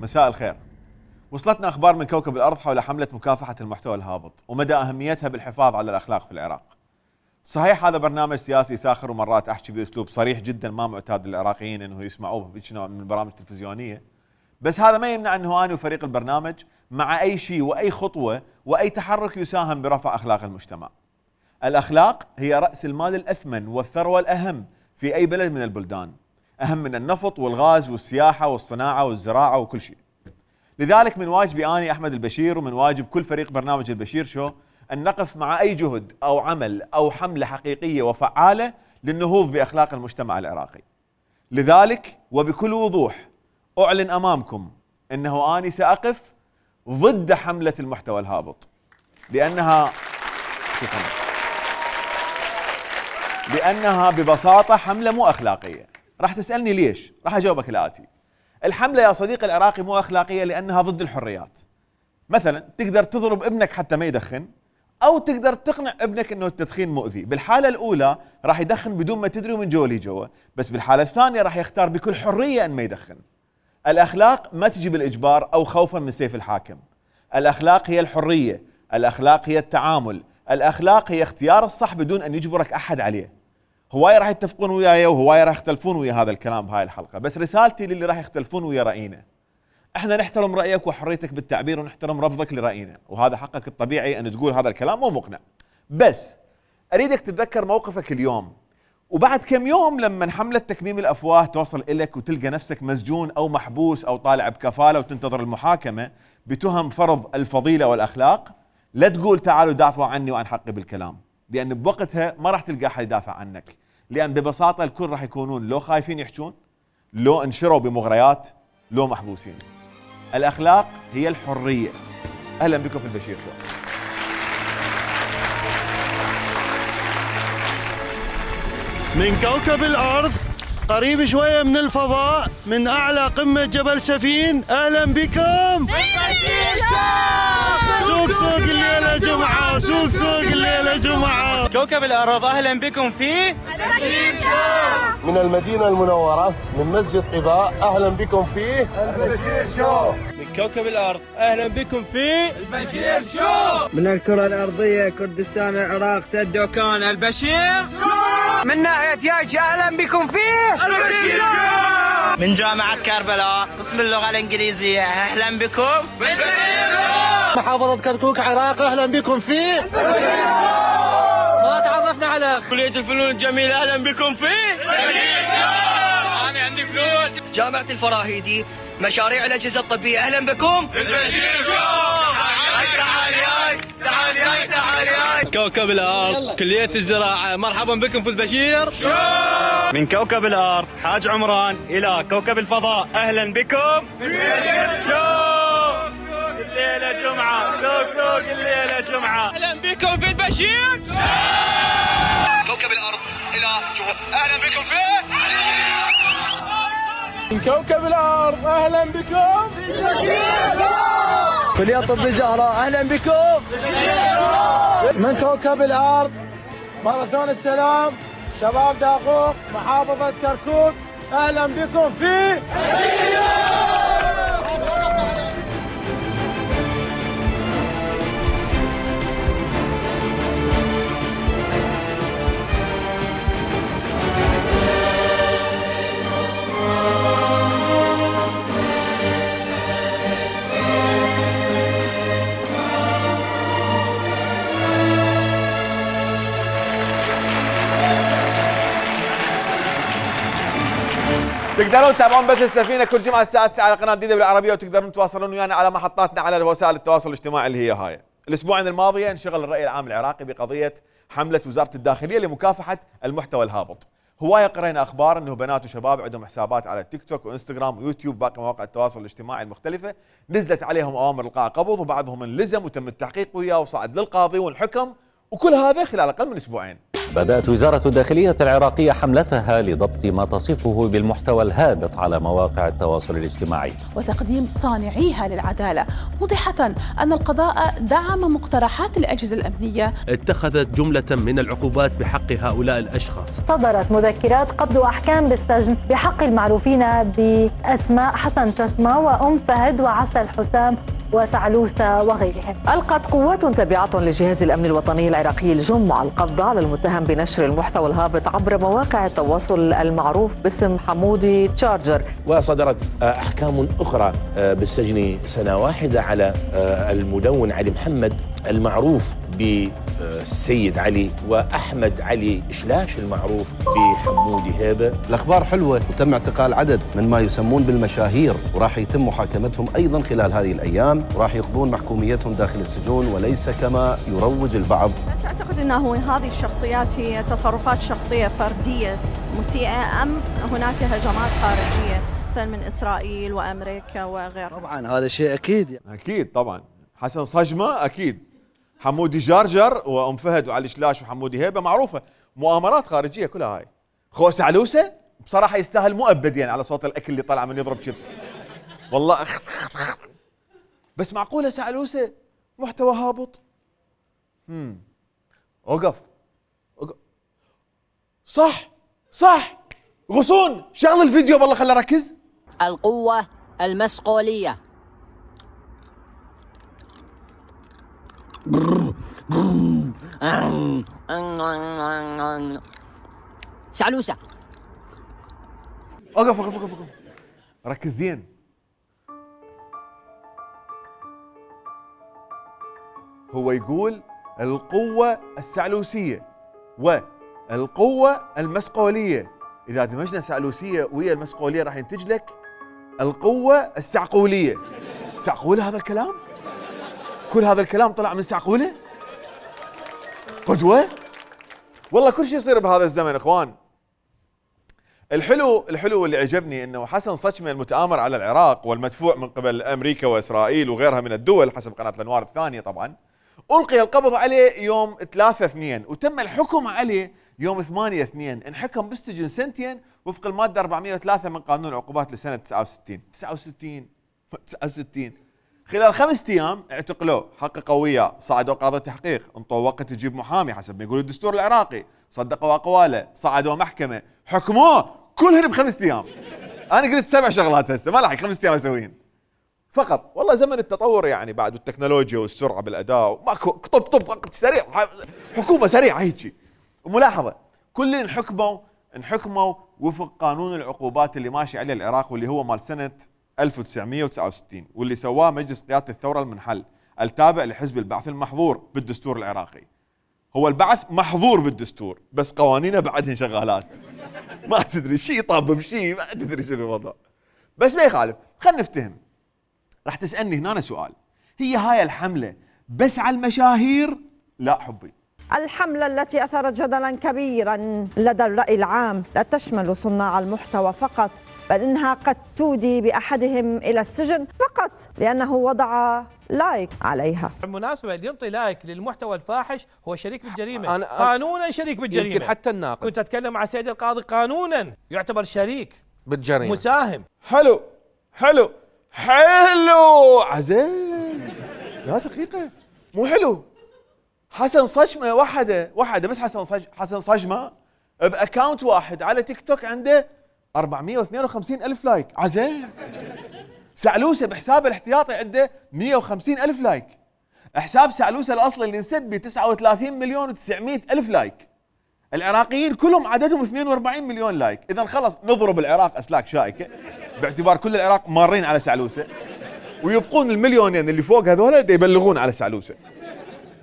مساء الخير. وصلتنا أخبار من كوكب الأرض حول حملة مكافحة المحتوى الهابط ومدى أهميتها بالحفاظ على الأخلاق في العراق. صحيح هذا برنامج سياسي ساخر ومرات أحكي بأسلوب صريح جدا ما معتاد للعراقيين أنه يسمعوه بهيك نوع من البرامج التلفزيونية، بس هذا ما يمنع أنه أنا وفريق البرنامج مع أي شيء وأي خطوة وأي تحرك يساهم برفع أخلاق المجتمع. الأخلاق هي رأس المال الأثمن والثروة الأهم في أي بلد من البلدان، أهم من النفط والغاز والسياحة والصناعة والزراعة وكل شيء. لذلك من واجبي أنا أحمد البشير ومن واجب كل فريق برنامج البشير شو أن نقف مع أي جهد أو عمل أو حملة حقيقية وفعالة للنهوض بأخلاق المجتمع العراقي. لذلك وبكل وضوح أعلن أمامكم أنه أنا سأقف ضد حملة المحتوى الهابط لأنها ببساطة حملة مو أخلاقية. راح تسألني ليش؟ راح أجاوبك الآتي. الحملة يا صديقي العراقي مو أخلاقية لأنها ضد الحريات. مثلا تقدر تضرب ابنك حتى ما يدخن، أو تقدر تقنع ابنك أنه التدخين مؤذي. بالحالة الأولى راح يدخن بدون ما تدري ومن جوا لي جوا، بس بالحالة الثانية راح يختار بكل حرية أن ما يدخن. الأخلاق ما تجي بالإجبار أو خوفا من سيف الحاكم. الأخلاق هي الحرية، الأخلاق هي التعامل، الأخلاق هي اختيار الصح بدون أن يجبرك أحد عليه. هواي راح يتفقون وياي وهواي راح يختلفون ويا هذا الكلام بهاي الحلقة، بس رسالتي للي راح يختلفون ويا رأينا: احنا نحترم رأيك وحريتك بالتعبير ونحترم رفضك لرأينا، وهذا حقك الطبيعي أن تقول هذا الكلام مو مقنع، بس أريدك تتذكر موقفك اليوم، وبعد كم يوم لما حملة تكميم الأفواه توصل إلك وتلقى نفسك مسجون أو محبوس أو طالع بكفالة وتنتظر المحاكمة بتهم فرض الفضيلة والأخلاق، لا تقول تعالوا دافعوا عني وعن حقي بالكلام، لأن بوقتها ما راح تلقى أحد يدافع عنك، لأن ببساطة الكل راح يكونون لو خايفين يحجون، لو انشروا بمغريات، لو محبوسين. الأخلاق هي الحرية. أهلا بكم في البشير شو. من كوكب الأرض قريب شوية من الفضاء من أعلى قمة جبل سفين، أهلا بكم سوق سوق الليلة جمعة، سوق سوق الليلة جمعة. كوكب الأرض أهلا بكم في البشير شو. من المدينة المنورة من مسجد قباء، أهلا بكم في البشير شو. من كوكب الأرض أهلا بكم في البشير شو. من الكرة الأرضية كردستان العراق سد كان البشير شو. من ناحية يايش أهلا بكم في البشير شو. من جامعة كربلاء قسم اللغة الإنجليزية أهلا بكم بالبشير شو. محافظة كركوك عراق، أهلا بكم في البشير شو. ما تعرفنا على كلية الفنون الجميلة أهلا بكم في البشير شو. أنا عندي فلوس. جامعة الفراهيدي مشاريع الأجهزة الطبية أهلا بكم البشير شو. تعالي. كوكب الأرض كلية الزراعة مرحبا بكم في البشير شو. من كوكب الأرض حاج عمران إلى كوكب الفضاء، أهلا بكم في البشير شو. الليلة جمعة، سوق الليلة جمعة، أهلا بكم في البشير شو. كوكب الأرض إلى جهة، أهلا بكم في من كوكب الأرض أهلا بكم في البشير شو. كلية طب الزهراء أهلا بكم. من كوكب الأرض ماراثون السلام شباب داقوق محافظة كركوك، أهلا بكم في تقدرون تتابعون بث السفينة كل جمعة الساعة 9 على قناة جديدة بالعربية، وتقدرون تواصلون ويانا على محطاتنا على وسائل التواصل الاجتماعي اللي هي هاي. الأسبوعين الماضية انشغل الرأي العام العراقي بقضية حملة وزارة الداخلية لمكافحة المحتوى الهابط. هواية قرينا أخبار أنه بنات وشباب عندهم حسابات على تيك توك وإنستغرام ويوتيوب باقي مواقع التواصل الاجتماعي المختلفة نزلت عليهم أوامر إلقاء قبض، وبعضهم انلزم وتم التحقيق وياه وصعد للقاضي والحكم، وكل هذا خلال أقل من أسبوعين. بدأت وزارة الداخلية العراقية حملتها لضبط ما تصفه بالمحتوى الهابط على مواقع التواصل الاجتماعي وتقديم صانعيها للعدالة، موضحة أن القضاء دعم مقترحات الأجهزة الأمنية. اتخذت جملة من العقوبات بحق هؤلاء الأشخاص. صدرت مذكرات قبض وأحكام بالسجن بحق المعروفين بأسماء حسن ششمة وأم فهد وعسل حسام وسعلوسة وغيرهم. ألقت قوات تابعة لجهاز الأمن الوطني العراقي الجمعة القبض على المتهم بنشر المحتوى الهابط عبر مواقع التواصل المعروف باسم حمودي تشارجر. وصدرت أحكام أخرى بالسجن سنة واحدة على المدون علي محمد المعروف بالسيد علي وأحمد علي إشلاش المعروف بحمودي هيبة. الأخبار حلوة وتم اعتقال عدد من ما يسمون بالمشاهير وراح يتم محاكمتهم أيضا خلال هذه الأيام وراح يقضون محكوميتهم داخل السجون وليس كما يروج البعض. تعتقد أنه هذه الشخصيات هي تصرفات شخصية فردية مسيئة أم هناك هجمات خارجية مثل من إسرائيل وأمريكا وغيرها؟ طبعا هذا شيء أكيد. أكيد طبعا. حسن صجمة أكيد، حمودي جارجر وأم فهد وعلي شلاش وحمودي هيبة معروفة، مؤامرات خارجية كلها هاي. خو سعلوسة بصراحة يستاهل مؤبد يعني على صوت الأكل اللي طلع من يضرب شيبس والله. بس معقولة سعلوسة محتوى هابط؟ أوقف. صح غصون شغل الفيديو والله خلى ركز. القوة المسقولية. سعلوسة. أوقف ركز زين. هو يقول القوة السعلوسية والقوة المسقولية، إذا دمجنا سعلوسية ويا المسقولية راح ينتج لك القوة السعقولية. سعقولة هذا الكلام؟ كل هذا الكلام طلع من سعقولة؟ قدوة؟ والله كل شيء يصير بهذا الزمن اخوان. الحلو اللي عجبني انه حسن صجمة المتآمر على العراق والمدفوع من قبل امريكا واسرائيل وغيرها من الدول حسب قناة الانوار الثانية طبعا، ألقي القبض عليه يوم 3/2 وتم الحكم عليه يوم 8/2. انحكم بالسجن 2 سنين وفق المادة 403 من قانون العقوبات لسنة 69. خلال 5 أيام اعتقلوه، حققوا وياه، صعدوا قاضي تحقيق، انطوا وقت يجيب محامي حسب ما يقول الدستور العراقي، صدقوا اقواله، صعدوا محكمة، حكموه كلهن ب5 أيام. انا قلت 7 شغلات هسه ما لحق 5 أيام اسويهن فقط. والله زمن التطور يعني بعد التكنولوجيا والسرعة بالاداء ماكو طب سريع، حكومة سريعة هيك. وملاحظة كل انحكموا وفق قانون العقوبات اللي ماشي عليه العراق واللي هو مال سنة 1969 واللي سواه مجلس قيادة الثورة المنحل التابع لحزب البعث المحظور بالدستور العراقي. هو البعث محظور بالدستور بس قوانينه بعدهن شغالات. ما تدري شيء طاب بشيء، ما تدري شنو الوضع، بس ما يخالف. خلينا نفتهم. راح تسألني هنا سؤال، هي هاي الحملة بس على المشاهير؟ لا حبي، الحملة التي أثارت جدلا كبيرا لدى الرأي العام لا تشمل صناع المحتوى فقط، بل إنها قد تودي بأحدهم إلى السجن فقط لأنه وضع لايك عليها. بالمناسبة اللي ينطي لايك للمحتوى الفاحش هو شريك بالجريمة، قانونا شريك بالجريمة. يمكن حتى الناقد. كنت أتكلم مع سيد القاضي، قانونا يعتبر شريك بالجريمة، مساهم. حلو عزيز. لا دقيقة، مو حلو. حسن صجمة واحدة بس حسن صجمة بأكاونت واحد على تيك توك عنده 452 ألف لايك. عزيز. سعلوسة بحسابه الاحتياطي عنده 150 ألف لايك. حساب سعلوسة الأصلي اللي انسد ب 39 مليون و900 ألف لايك. العراقيين كلهم عددهم 42 مليون لايك. إذا خلص نضرب العراق أسلاك شائكة باعتبار كل العراق مارين على سعلوسة، ويبقون المليونين اللي فوق هذول يبلغون على سعلوسة.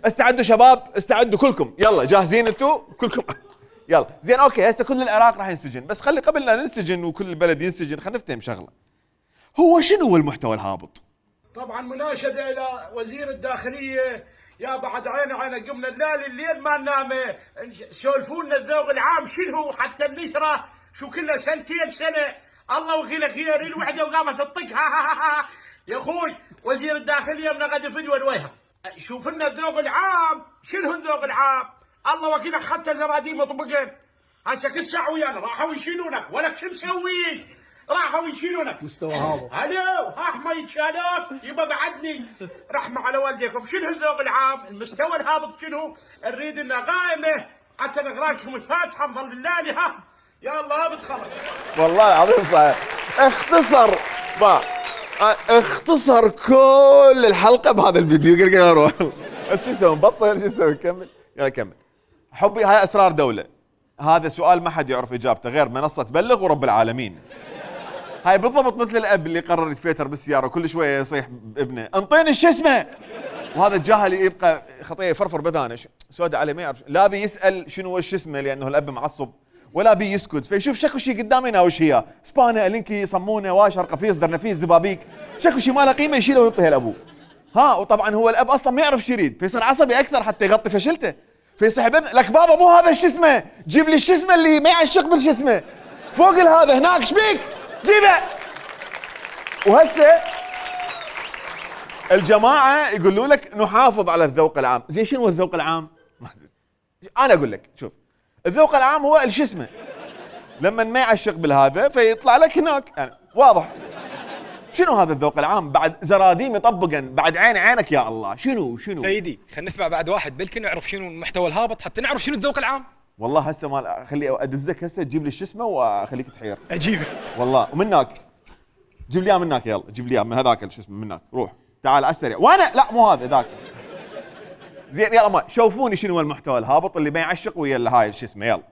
استعدوا شباب، استعدوا كلكم، يلا جاهزين انتوا كلكم؟ يلا زين اوكي. هسه كل العراق راح ينسجن، بس خلي قبل لا ننسجن وكل البلد ينسجن خلينا نفتهم شغله. هو شنو هو المحتوى الهابط؟ طبعا مناشده الى وزير الداخليه، يا بعد عيني قمنا الليل ما ننام، سولفونا الذوق العام شنو حتى النشره شو كلها 2 سنه، الله وكيلك هي ريل وحده وقامت تطقها. يا اخوي وزير الداخليه من غد فدوى وجهها، شوف لنا الذوق العام، شنو الذوق العام؟ الله وكيل اخذت زرادي مطبقين هسه كل ساعه ويانا راحوا يشيلونك ولك شو مسوي؟ راحوا يشيلونك مستوى هابط. الو ها ما يتشالوك يبا بعدني رحمه على والديكم. شنو الذوق العام؟ المستوى الهابط شنو؟ نريد انه قائمه حتى نقرا لكم الفاتحه نظل بالله ها يلا هابط خلاص. والله العظيم صحيح. اختصر كل الحلقه بهذا الفيديو. قل اروح بس شو اسوي نبطل شو اسوي كمل يلا كمل. حبي هاي اسرار دوله. هذا سؤال ما حد يعرف اجابته غير منصه بلغ ورب العالمين. هاي بالضبط مثل الاب اللي قرر يتفيتر بالسياره وكل شويه يصيح بابنه انطيني شو اسمه، وهذا الجاهل يبقى خطيه يفرفر بذانه سوداء عليه ما يعرف، لا بي يسال شنو وش اسمه لانه الاب معصب ولا بي يسكت، فيشوف شكو شيء قدامنا وش هي سبانه الينكي صمونه واشر قفيص درنفيس زبابيك شكو شيء ما له قيمه يشيله ويعطيه لابوه. ها وطبعا هو الاب اصلا ما يعرف شو يريد فيصير عصبي اكثر حتى يغطي فشلته، فيسحب لك بابا مو هذا شو اسمه، جيب لي شو اسمه اللي ما يعشق بالشو اسمه فوق هذا هناك شبيك جيبه. وهسه الجماعه يقولوا لك نحافظ على الذوق العام. زين شنو الذوق العام؟ انا اقول لك شوف الذوق العام هو الشو اسمه لما ما يعشق بالهذا فيطلع لك هناك يعني واضح. شنو هذا الذوق العام؟ بعد زراديم يطبقا بعد عينك يا الله. شنو سيدي خلينا نتبع بعد واحد بلكن نعرف شنو المحتوى الهابط حتى نعرف شنو الذوق العام. والله هسه ما خلي ادزك هسه تجيب لي شو اسمه واخليك تحير. اجيبه والله ومنك جيب لي اياه منك يلا جيب لي اياه من هذاك شو اسمه منك روح تعال على السريع. وانا لا مو هذا ذاك. زين يلا ما شوفوني شنو هو المحتوى الهابط اللي ما يعشق ويا هاي شو اسمه يلا.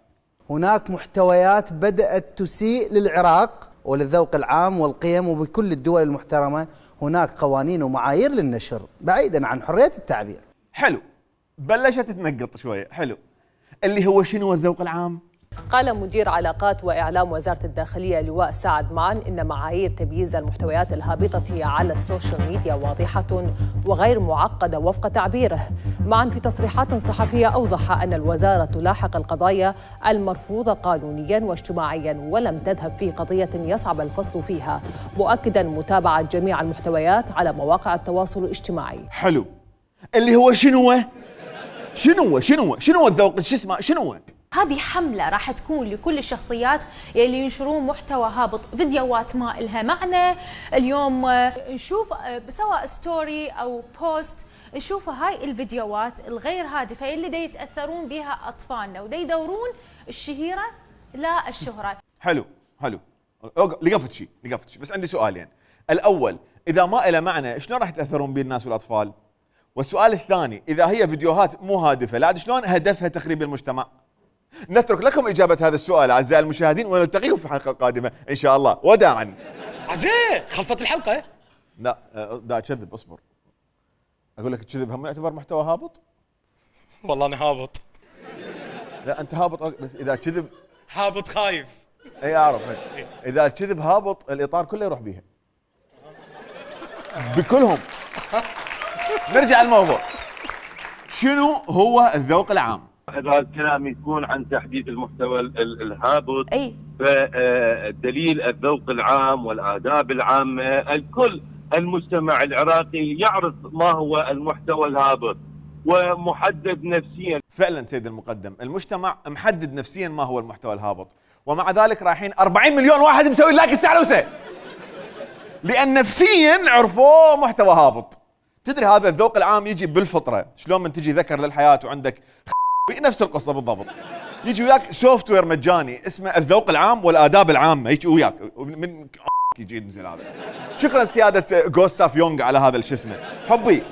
هناك محتويات بدأت تسيء للعراق وللذوق العام والقيم وبكل الدول المحترمة. هناك قوانين ومعايير للنشر بعيدا عن حرية التعبير. حلو بلشت تنقط شوية حلو. اللي هو شنو الذوق العام؟ قال مدير علاقات وإعلام وزارة الداخلية لواء سعد معن إن معايير تمييز المحتويات الهابطة على السوشيال ميديا واضحة وغير معقدة وفق تعبيره. معن في تصريحات صحفية أوضح أن الوزارة تلاحق القضايا المرفوضة قانونيا واجتماعيا ولم تذهب في قضية يصعب الفصل فيها، مؤكدا متابعة جميع المحتويات على مواقع التواصل الاجتماعي. حلو. اللي هو شنو الذوق شو اسمه شنو؟ هذه حملة راح تكون لكل الشخصيات اللي ينشرون محتوى هابط، فيديوهات ما إلها معنى. اليوم نشوف سواء ستوري أو بوست نشوف هاي الفيديوهات الغير هادفة اللي دا يتأثرون بها أطفالنا ودا يدورون الشهيرة لا الشهرة. حلو لقفت شيء بس عندي سؤالين. الأول إذا ما إلها معنى شلون راح يتأثرون به الناس والأطفال؟ والسؤال الثاني إذا هي فيديوهات مو هادفة لا شلون هدفها تخريب المجتمع؟ نترك لكم إجابة هذا السؤال أعزائي المشاهدين ونلتقيكم في حلقة قادمة إن شاء الله. وداعا. عزيز خلصت الحلقة؟ لا دا كذب اصبر. أقول لك الكذب هم يعتبر محتوى هابط؟ والله أنا هابط. لا أنت هابط بس إذا كذب هابط خايف. أي أعرف إذا الكذب هابط الإطار كله يروح بيها بكلهم. نرجع الموضوع. شنو هو الذوق العام؟ إذا الكلام يكون عن تحديد المحتوى الهابط أي فدليل الذوق العام والآداب العامة الكل المجتمع العراقي يعرف ما هو المحتوى الهابط ومحدد نفسيا. فعلا سيد المقدم المجتمع محدد نفسيا ما هو المحتوى الهابط ومع ذلك رايحين 40 مليون واحد مسوي لايك السعلوسة لأن نفسيا عرفوه محتوى هابط. تدري هذا الذوق العام يجي بالفطرة. شلون من تجي ذكر للحياة وعندك نفس القصة بالضبط يجي وياك سوفت وير مجاني اسمه الذوق العام والآداب العامة يجي وياك من يجي ينزل هذا. شكرا سيادة غوستاف يونغ على هذا الشو اسمه.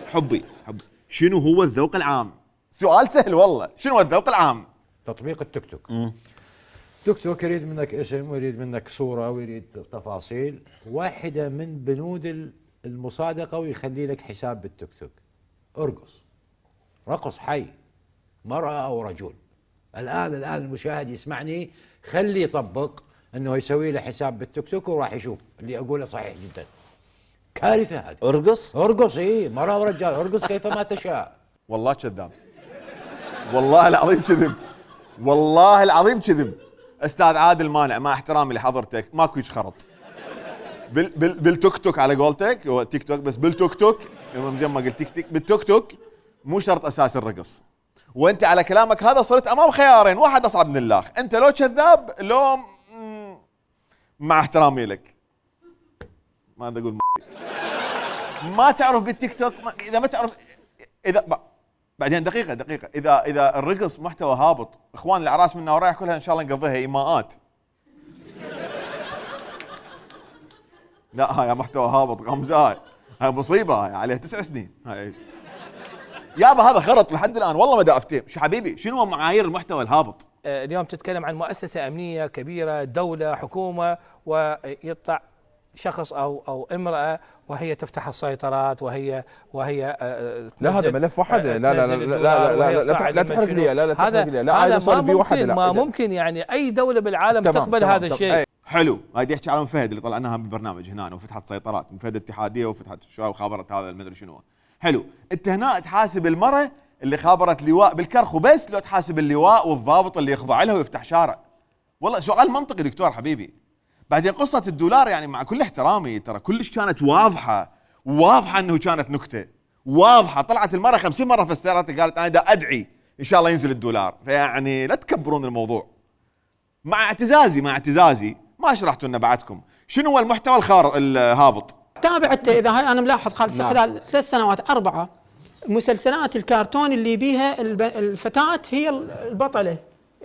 حبي شنو هو الذوق العام؟ سؤال سهل والله. شنو الذوق العام؟ تطبيق التيك توك. تيك توك يريد منك اسم ويريد منك صورة ويريد تفاصيل. واحدة من بنود المصادقة ويخلي لك حساب بالتيك توك. رقص حي مرأة أو رجل. الآن المشاهد يسمعني خلي يطبق أنه يسوي له حساب بالتيك توك وراح يشوف اللي أقوله صحيح جدا. كارثة هذه. ارقص إيه مرأة ورجال ارقص كيفما تشاء. والله كذاب. والله العظيم كذب. أستاذ عادل مانع مع احترامي لحضرتك ماكو يشخرط. بالتيك توك على قولتك هو تيك توك بس بالتيك توك زي ما قلت تيك بالتيك توك مو شرط أساس الرقص. وانت على كلامك هذا صرت امام خيارين، واحد اصعب من الاخ، انت لو كذاب لو مع احترامي لك ما بدي اقول ما تعرف بالتيك توك، اذا ما تعرف اذا بعدين دقيقه اذا الرقص محتوى هابط، اخوان الاعراس منا ورايح كلها ان شاء الله نقضيها ايماءات. لا هاي محتوى هابط غمزه، هاي مصيبه، هاي عليها 9 سنين هاي. يابا هذا خرط لحد الان والله ما دا افتهم. شو حبيبي شنو معايير المحتوى الهابط؟ اليوم تتكلم عن مؤسسه امنيه كبيره، دوله، حكومه، ويطلع شخص او امراه وهي تفتح السيطرات وهي لا هذا ملف واحد. لا تحرق لي لا تحرق لي لا هذا ما ممكن. ما ممكن يعني اي دوله بالعالم تقبل هذا الشيء. حلو. هاي يحكي على فهد اللي طلعناها بالبرنامج هنا وفتحت سيطرات، من فهد الاتحاديه وفتحت شو وخابرت هذا المدري شنو. حلو. انت هنا تحاسب المراه اللي خابرت لواء بالكرخ وبس، لو تحاسب اللواء والضابط اللي يخضع لها ويفتح شارع؟ والله سؤال منطقي دكتور حبيبي. بعدين قصه الدولار يعني مع كل احترامي ترى كلش كانت واضحه انه كانت نكته واضحه. طلعت المراه 50 مره فسرت قالت انا دا ادعي ان شاء الله ينزل الدولار. فيعني لا تكبرون الموضوع. مع اعتزازي ما شرحتوا لنا بعدكم شنو هو المحتوى الهابط. تابعت اذا هاي انا ملاحظ خالص خلال 3 سنوات 4 مسلسلات الكرتون اللي بيها الفتاة هي البطلة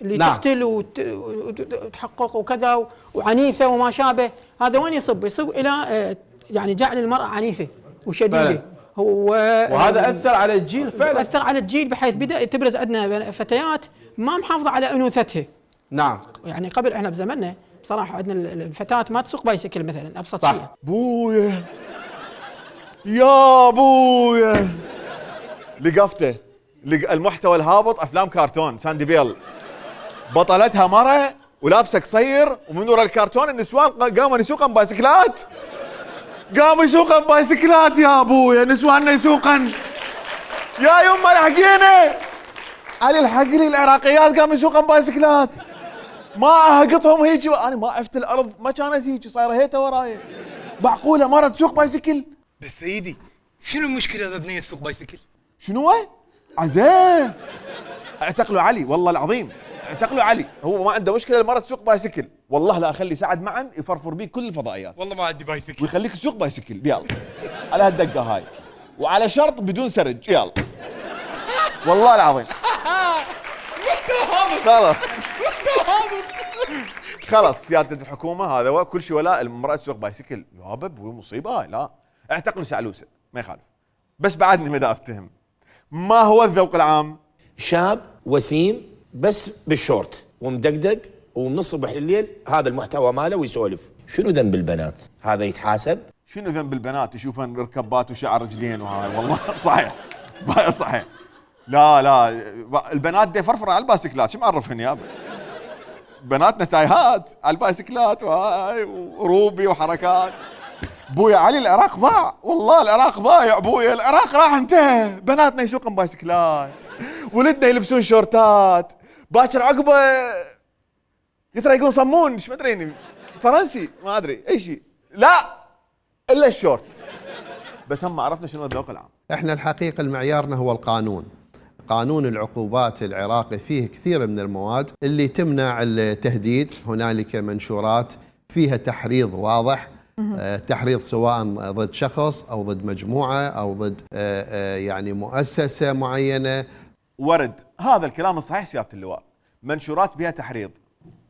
اللي تقتل وتحقق وكذا وعنيفة وما شابه. هذا وين يصب إلى يعني جعل المرأة عنيفة وشديدة. وهذا أثر على الجيل فعلا، أثر على الجيل بحيث بدأ تبرز عندنا فتيات ما محافظة على أنوثتها. نعم. يعني قبل احنا بزمننا بصراحة عندنا الفتاة ما تسوق بايسكل مثلا أبسط شيء. بويا يا بويا لقفته المحتوى الهابط افلام كرتون ساندي بيل، بطلتها مرة ولابسه قصير ومن ورا الكرتون النسوان قاموا يسوقن بايسكلات. يا ابويا نسواننا يسوقن. يا يما لحقينا علي الحق لي العراقيات قاموا يسوقن بايسكلات. ما اهقطهم هيك انا ما عرفت الارض ما كانت هيك صايره هيته وراي. معقوله مره تسوق بايسكل؟ بس سيدي شنو المشكله اذا بنيه تسوق بايسكل؟ شنو عزاه اعتقلوا علي والله العظيم، اعتقلوا علي. هو ما عنده مشكله المره تسوق بايسكل. والله لا اخلي سعد معا يفرفر بيك كل الفضائيات. والله ما عندي بايسكل ويخليك تسوق بايسكل يلا على هالدقه هاي وعلى شرط بدون سرج يلا. والله العظيم خلاص سياده الحكومه هذا هو كل شيء ولا المراه تسوق بايسكل. يابا مصيبه. لا اعتقلوا سعلوسه ما يخالف. بس بعدني ما دا افتهم ما هو الذوق العام؟ شاب وسيم بس بالشورت ومدقدق ومنص الصبح لليل هذا المحتوى ماله ويسولف. شنو ذنب البنات؟ هذا يتحاسب؟ شنو ذنب البنات يشوفن ركبات وشعر رجلين وهاي؟ والله صحيح. لا البنات دي فرفر على البايسكلات شو معرفهن يابا؟ بناتنا تايهات على البايسكلات وهاي وروبي وحركات. بويا علي العراق ضاع، والله العراق ضايع بويا، العراق راح انتهى. بناتنا يسوقن بايسكلات، ولدنا يلبسون شورتات، باكر عقبه يتريقون صمون ايش مدري فرنسي ما ادري اي شيء، لا الا الشورت. بس هم عرفنا شنو الذوق العام. احنا الحقيقه المعيارنا هو القانون. قانون العقوبات العراقي فيه كثير من المواد اللي تمنع التهديد. هنالك منشورات فيها تحريض واضح، تحريض سواء ضد شخص أو ضد مجموعة أو ضد يعني مؤسسة معينة. ورد هذا الكلام الصحيح سيادة اللواء، منشورات بها تحريض.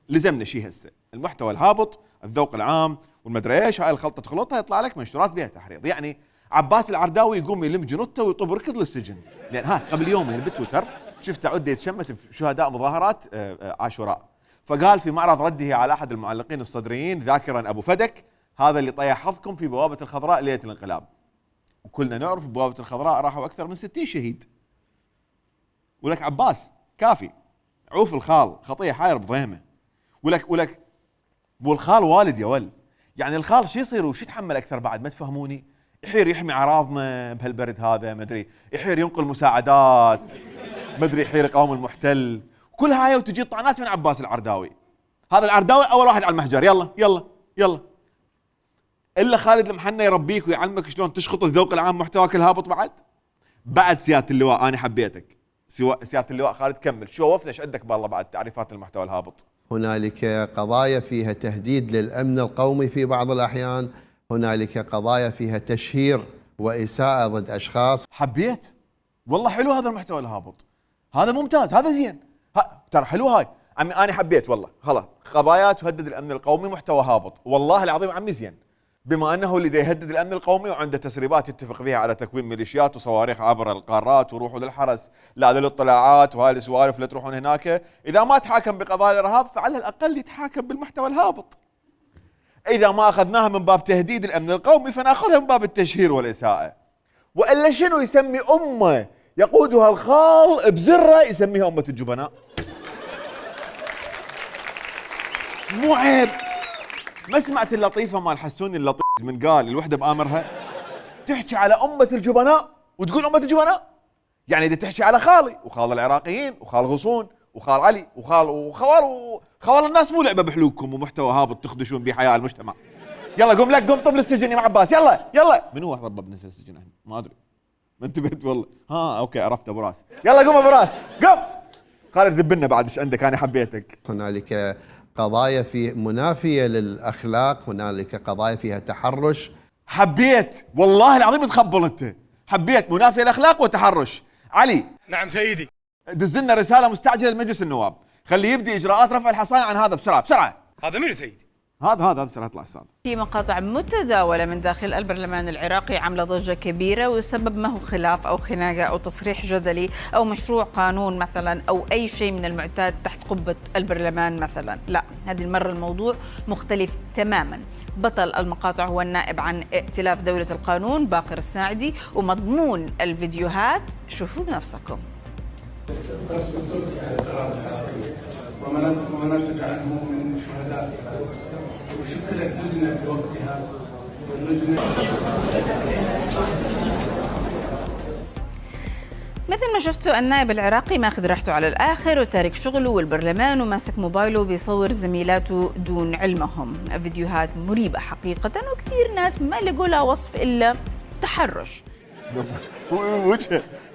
لزمنا شيء هسه المحتوى الهابط، الذوق العام والمدري ايش، هاي الخلطة تخلطها يطلع لك منشورات بها تحريض. يعني عباس العرداوي يقوم يلم جنوته ويطب ركض للسجن. لأن قبل يومين بتويتر شفت عده يتشمت بشهداء مظاهرات عاشوراء، فقال في معرض رده على أحد المعلقين الصدريين ذاكرا أبو فدك: هذا اللي طيح حظكم في بوابة الخضراء ليلة الانقلاب. وكلنا نعرف بوابة الخضراء راحوا أكثر من 60 شهيد. ولك عباس كافي، عوف الخال خطية حاير بضيمه. ولك والخال والد يا ول، يعني الخال شو يصير وش يتحمل أكثر بعد؟ ما تفهموني؟ يحير يحمي أعراضنا بهالبرد هذا، ما أدري، يحير ينقل مساعدات، ما أدري، يحير يقاوم المحتل، كل هاي وتجي طعنات من عباس العرداوي. هذا العرداوي أول واحد على المحجر، يلا يلا يلا. إلا خالد المحنة يربيك ويعلمك شلون تشخط الذوق العام محتواك الهابط. بعد سيادة اللواء أنا حبيتك، سياده اللواء خالد كمل، شوفنا ايش عندك بالله بعد تعريفات المحتوى الهابط. هنالك قضايا فيها تهديد للأمن القومي في بعض الأحيان، هنالك قضايا فيها تشهير وإساءة ضد أشخاص. حبيت والله حلو هذا المحتوى الهابط، هذا ممتاز، هذا زين، ترى حلو هاي عمي، أنا حبيت والله. خلاص قضايا تهدد الأمن القومي محتوى هابط، والله العظيم عمي زين، بما أنه اللي يهدد الأمن القومي وعنده تسريبات يتفق فيها على تكوين ميليشيات وصواريخ عبر القارات وروحوا للحرس لا للاطلاعات وهاي السوالف لا تروحون هناك، إذا ما تحاكم بقضايا الإرهاب فعلى الأقل يتحاكم بالمحتوى الهابط. إذا ما أخذناها من باب تهديد الأمن القومي فنأخذها من باب التشهير والإساءة. وإلا شنو يسمي أمة يقودها الخال بزرة يسميها أمة الجبناء؟ مو عيب؟ ما سمعت اللطيفة مال حسوني اللطيف من قال الوحدة بآمرها تحكي على أمة الجبناء وتقول أمة الجبناء؟ يعني إذا تحكي على خالي وخال العراقيين وخال غصون وخال علي وخوال الناس مو لعبة بحلوكم ومحتوى هابط تخدشون به حياة المجتمع. يلا قوم لك قوم طب للسجن يا عباس، يلا من هو ربب نزل السجن احنا ما ادري ما انتبهت والله. اوكي عرفت ابو راس، يلا قوم ابو راس قوم. خالد ذبنا بعد ايش عندك؟ انا حبيتك. هنالك قضايا في منافية للأخلاق، هنالك قضايا فيها تحرش. حبيت والله العظيم تخبل انت، حبيت منافية للأخلاق وتحرش. علي. نعم سيدي. دز لنا رسالة مستعجلة لمجلس النواب، خليه يبدي إجراءات رفع الحصانة عن هذا بسرعة. هذا مين سيدي؟ هذا سيطلع حساب. في مقاطع متداولة من داخل البرلمان العراقي عاملة ضجة كبيرة، وسبب ما هو خلاف أو خناقة أو تصريح جدلي أو مشروع قانون مثلا أو أي شيء من المعتاد تحت قبة البرلمان مثلا. لا، هذه المرة الموضوع مختلف تماما. بطل المقاطع هو النائب عن ائتلاف دولة القانون باقر الساعدي، ومضمون الفيديوهات شوفوا بنفسكم. قسم التركي على التراث العراقي وننشد عنه من شهداء، وشكلت لجنة في وقتها واللجنة. مثل ما شفتوا النائب العراقي ماخذ راحته على الآخر وتارك شغله والبرلمان وماسك موبايله بيصور زميلاته دون علمهم. فيديوهات مريبة حقيقة، وكثير ناس ما لقوا لها وصف إلا تحرش.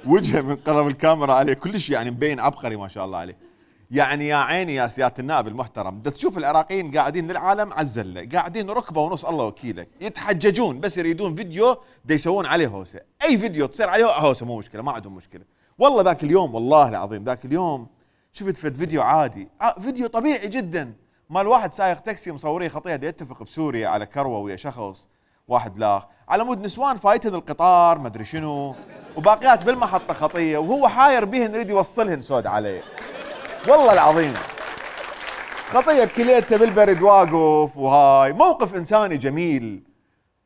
وجهه من قرب الكاميرا عليه كل شيء يعني مبين عبقري ما شاء الله عليه. يعني يا عيني يا سيادة النائب المحترم، دا تشوف العراقيين قاعدين للعالم عزلة، قاعدين ركبة ونص الله وكيلك يتحججون بس يريدون فيديو دا يسوون عليه هوسة. أي فيديو تصير عليه هوسة مو مشكلة، ما عندهم مشكلة. والله ذاك اليوم والله العظيم ذاك اليوم شفت فيديو عادي، فيديو طبيعي جدا مال واحد سايق تاكسي مصوريه خطية دا يتفق بسوريا على كروة ويا شخص واحد لاخ على مود نسوان فايتهن القطار مدري شنو وباقيات بالمحطة خطية وهو حاير بيهن يريد يوصلهن سود عليه. والله العظيم خطية بكليته بالبرد واقف، وهاي موقف إنساني جميل.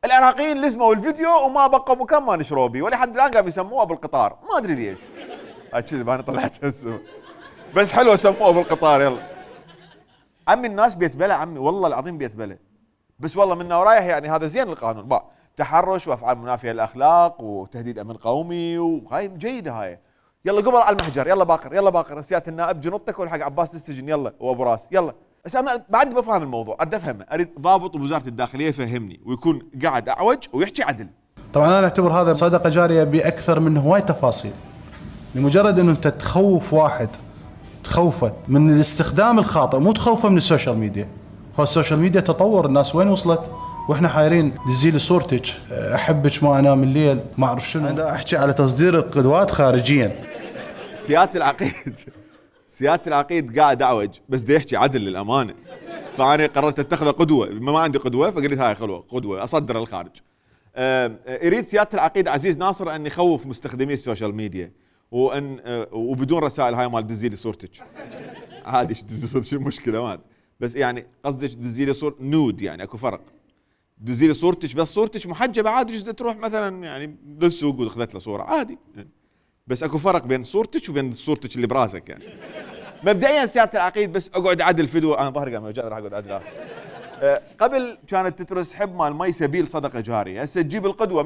العراقيين لزموا الفيديو وما بقى مكان ما نشروا بيه، ولحد الآن قام يسموه بالقطار، ما أدري ليش. كذب أنا طلعت بس حلو سموه بالقطار. يلا عمي الناس بيتبلى عمي، والله العظيم بيتبلى. بس والله من ورايح يعني هذا زين القانون بقى. تحرش وأفعال منافية للأخلاق وتهديد أمن قومي وهاي جيدة هاي. يلا قبل على المحجر، يلا باقر سيادة النائب جنطك والحق عباس للسجن، يلا وابو راس يلا. بس انا بعد بفهم الموضوع، اريد افهمه، اريد ضابط بوزارة الداخلية يفهمني ويكون قاعد اعوج ويحكي عدل. طبعا انا اعتبر هذا صدقة جارية باكثر من هواي تفاصيل. لمجرد انه انت تخوف واحد، تخوفه من الاستخدام الخاطئ، مو تخوفه من السوشيال ميديا. السوشيال ميديا تطور، الناس وين وصلت واحنا حايرين دزيلي صورتك، احبك ما انام الليل، ما اعرف شنو. انا احكي على تصدير القدوات خارجيا. سيادة العقيد قاعد اعوج بس دا يحكي عدل للامانه، فانا قررت اتخذ قدوه، ما عندي قدوه فقلت هاي قدوه اصدر الخارج. اريد سيادة العقيد عزيز ناصر ان يخوف مستخدمي السوشيال ميديا وان وبدون رسائل هاي مال دزيلي صورتك. عادي دزيلي صورتك شو المشكله؟ ما بس يعني قصدك دزيلي صور نود، يعني اكو فرق. دزيلي صورتك بس صورتك محجبه عادي، تروح مثلا يعني للسوق واخذت له صوره عادي يعني. بس اكو فرق بين صورتك وبين صورتك اللي براسك يعني. مبدئيا سيادة العقيد بس اقعد عدل فيديو، انا ظهري قام يوجعني راح اقعد عدل. قبل كانت تترس حب مال مي سبيل صدقة جارية، هسه تجيب القدوة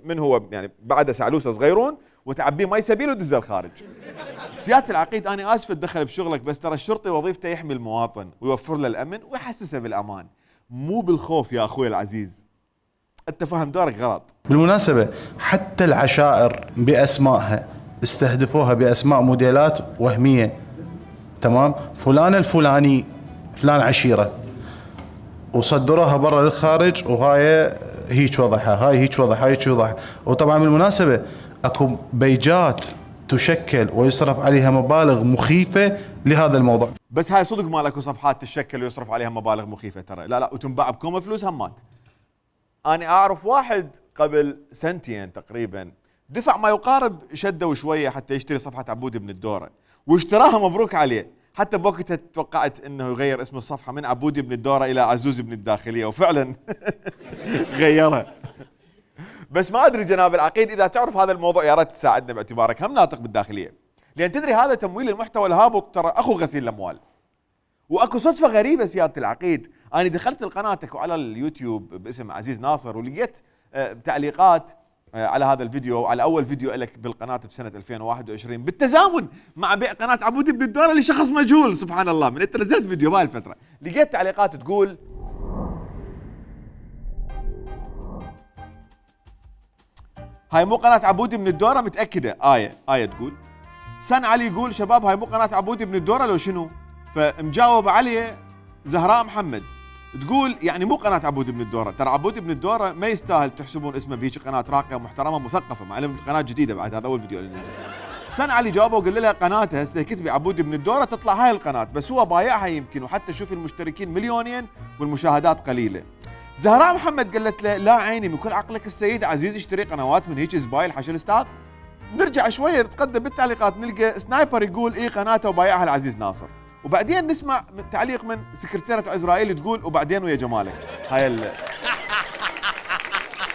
من هو يعني بعد سعلوسة صغيرون وتعبيه مي سبيل وتدزه الخارج. سيادة العقيد انا اسف اتدخل بشغلك، بس ترى الشرطي وظيفته يحمي المواطن ويوفر له الامن ويحسسه بالامان، مو بالخوف يا اخوي العزيز. انت فاهم دورك غلط. بالمناسبة حتى العشائر باسمائها استهدفوها باسماء موديلات وهميه، تمام، فلان الفلاني، فلان عشيره، وصدروها برا للخارج، وهاي هيك وضعها، هاي هيك وضعها، هيك وضعها. وطبعا بالمناسبه اكو بيجات تشكل ويصرف عليها مبالغ مخيفه لهذا الموضوع. بس هاي صدق ما اكو صفحات تشكل ويصرف عليها مبالغ مخيفه ترى، لا وتنباع بكم فلوس همات. انا اعرف واحد قبل سنتين تقريبا دفع ما يقارب شده وشويه حتى يشتري صفحه عبودي بن الدوره، واشتراها مبروك عليه. حتى بوقتها توقعت انه يغير اسم الصفحه من عبودي بن الدوره الى عزوز بن الداخليه، وفعلا غيرها. بس ما ادري جناب العقيد اذا تعرف هذا الموضوع يا ريت تساعدنا باعتبارك هم ناطق بالداخليه، لان تدري هذا تمويل المحتوى الهابط ترى اخو غسيل الاموال. واكو صدفه غريبه سياده العقيد، انا دخلت قناتك على اليوتيوب باسم عزيز ناصر ولقيت تعليقات على هذا الفيديو، على اول فيديو لك بالقناه بسنه 2021 بالتزامن مع بيع قناه عبودي بن الدوره لشخص مجهول. سبحان الله، من انت نزلت فيديو بهاي الفتره لقيت تعليقات تقول هاي مو قناه عبودي بن الدوره متاكده. ايه تقول سن علي يقول شباب هاي مو قناه عبودي بن الدوره لو شنو؟ فمجاوب علي زهراء محمد تقول يعني مو قناه عبودي بن الدوره، ترى عبودي بن الدوره ما يستاهل تحسبون اسمه بهيك قناه راقيه ومحترمه مثقفه، مع انه قناه جديده بعد. هذا اول فيديو اللي نزل. سن علي جاوبه وقال لها قناته هسه كتبي عبودي بن الدوره تطلع هاي القناه، بس هو بايعها يمكن، وحتى شوفي المشتركين 2,000,000 والمشاهدات قليله. زهراء محمد قالت له لا عيني من كل عقلك السيد عزيز اشتري قنوات من هيك زبايل حشر الاستاذ. نرجع شويه نتقدم بالتعليقات نلقى سنايبر يقول ايه قناته وبايعها العزيز ناصر، وبعدين نسمع تعليق من سكرتيرة عزرائيل تقول وبعدين ويا جمالك. هاي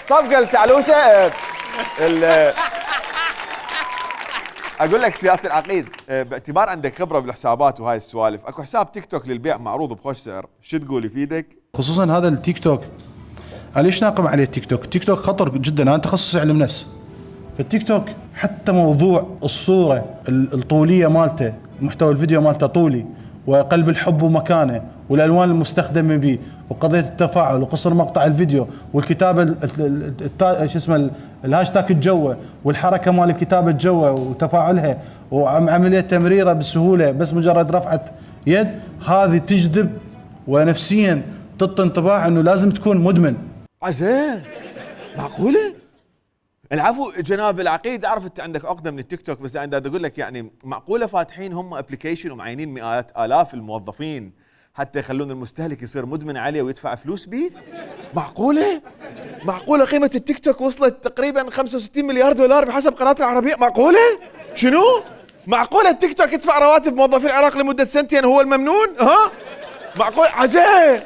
صفقة السعلوسة. اقول لك سيادة العقيد، باعتبار عندك خبرة بالحسابات وهاي السوالف، اكو حساب تيك توك للبيع معروض بخوش سعر، شو تقول يفيدك؟ خصوصا هذا التيك توك، انا ليش ناقم عليه التيك توك؟ التيك توك خطر جدا، انا تخصصي علم نفس. فالتيك توك حتى موضوع الصورة الطولية مالته، محتوى الفيديو مالته طولي، وقلب الحب ومكانه، والالوان المستخدمه به، وقضيه التفاعل، وقصر مقطع الفيديو، والكتابه شو اسمه الهاشتاج الجوه، والحركه مال الكتابه الجوه وتفاعلها، وعمليه تمريره بسهوله بس مجرد رفعه يد، هذه تجذب ونفسيا تعطي انطباع انه لازم تكون مدمن. عزيز معقوله؟ العفو جناب العقيد، اعرف انت عندك عقده من التيك توك، بس انا اقول لك يعني معقوله فاتحين هم ابلكيشن ومعينين مئات الاف الموظفين حتى يخلون المستهلك يصير مدمن عليه ويدفع فلوس به؟ معقوله؟ معقوله قيمه التيك توك وصلت تقريبا 65 مليار دولار بحسب قناه العربيه؟ معقوله؟ شنو؟ معقوله التيك توك يدفع رواتب موظفي العراق لمده سنتين هو الممنون؟ ها؟ معقول؟ عزيز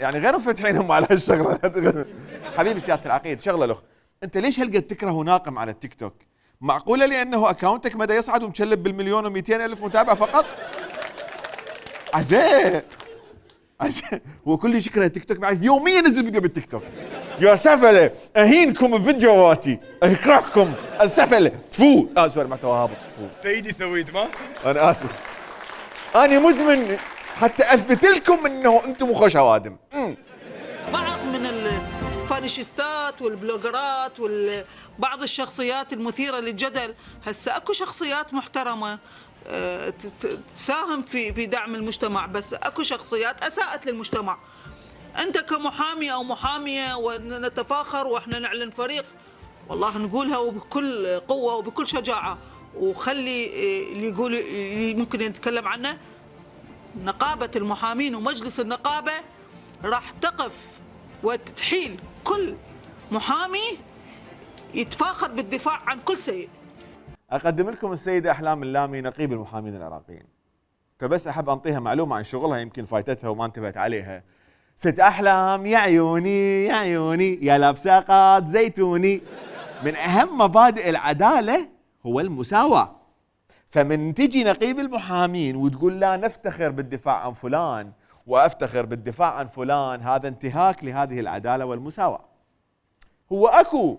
يعني غير مفتحين هم على هالشغله. حبيبي سياده العقيد شغله الاخ، انت ليش هالقد تكره وناقم على التيك توك؟ معقوله لانه اكاونتك مدى يصعد ومشلب بالمليون و200,000 متابع فقط؟ عزيز هو كل شكله تيك توك بعد يوميا نزل فيديو بالتيك توك. يا سفله اهينكم بفيديوهاتي، اكرهكم السفله تفو. سوري محتوى هابط تفو. ثيدي ثويد ما؟ انا اسف، انا مدمن حتى اثبت لكم انه انتم خوش اوادم. بعض من الفانيشيستات والبلوجرات وبعض الشخصيات المثيرة للجدل، هسه اكو شخصيات محترمة تساهم في دعم المجتمع، بس اكو شخصيات اساءت للمجتمع. انت كمحامي او محامية ونتفاخر واحنا نعلن فريق، والله نقولها وبكل قوة وبكل شجاعة، وخلي اللي يقول ممكن يتكلم عنه. نقابة المحامين ومجلس النقابة راح تقف وتحيل كل محامي يتفاخر بالدفاع عن كل سيء. اقدم لكم السيدة احلام اللامي نقيب المحامين العراقيين، فبس احب انطيها معلومة عن شغلها يمكن فايتتها وما انتبهت عليها. ست احلام يا عيوني يا عيوني يا لابسة قاد زيتوني، من اهم مبادئ العدالة هو المساواة. فمن تجي نقيب المحامين وتقول لا نفتخر بالدفاع عن فلان وافتخر بالدفاع عن فلان، هذا انتهاك لهذه العدالة والمساواة. هو اكو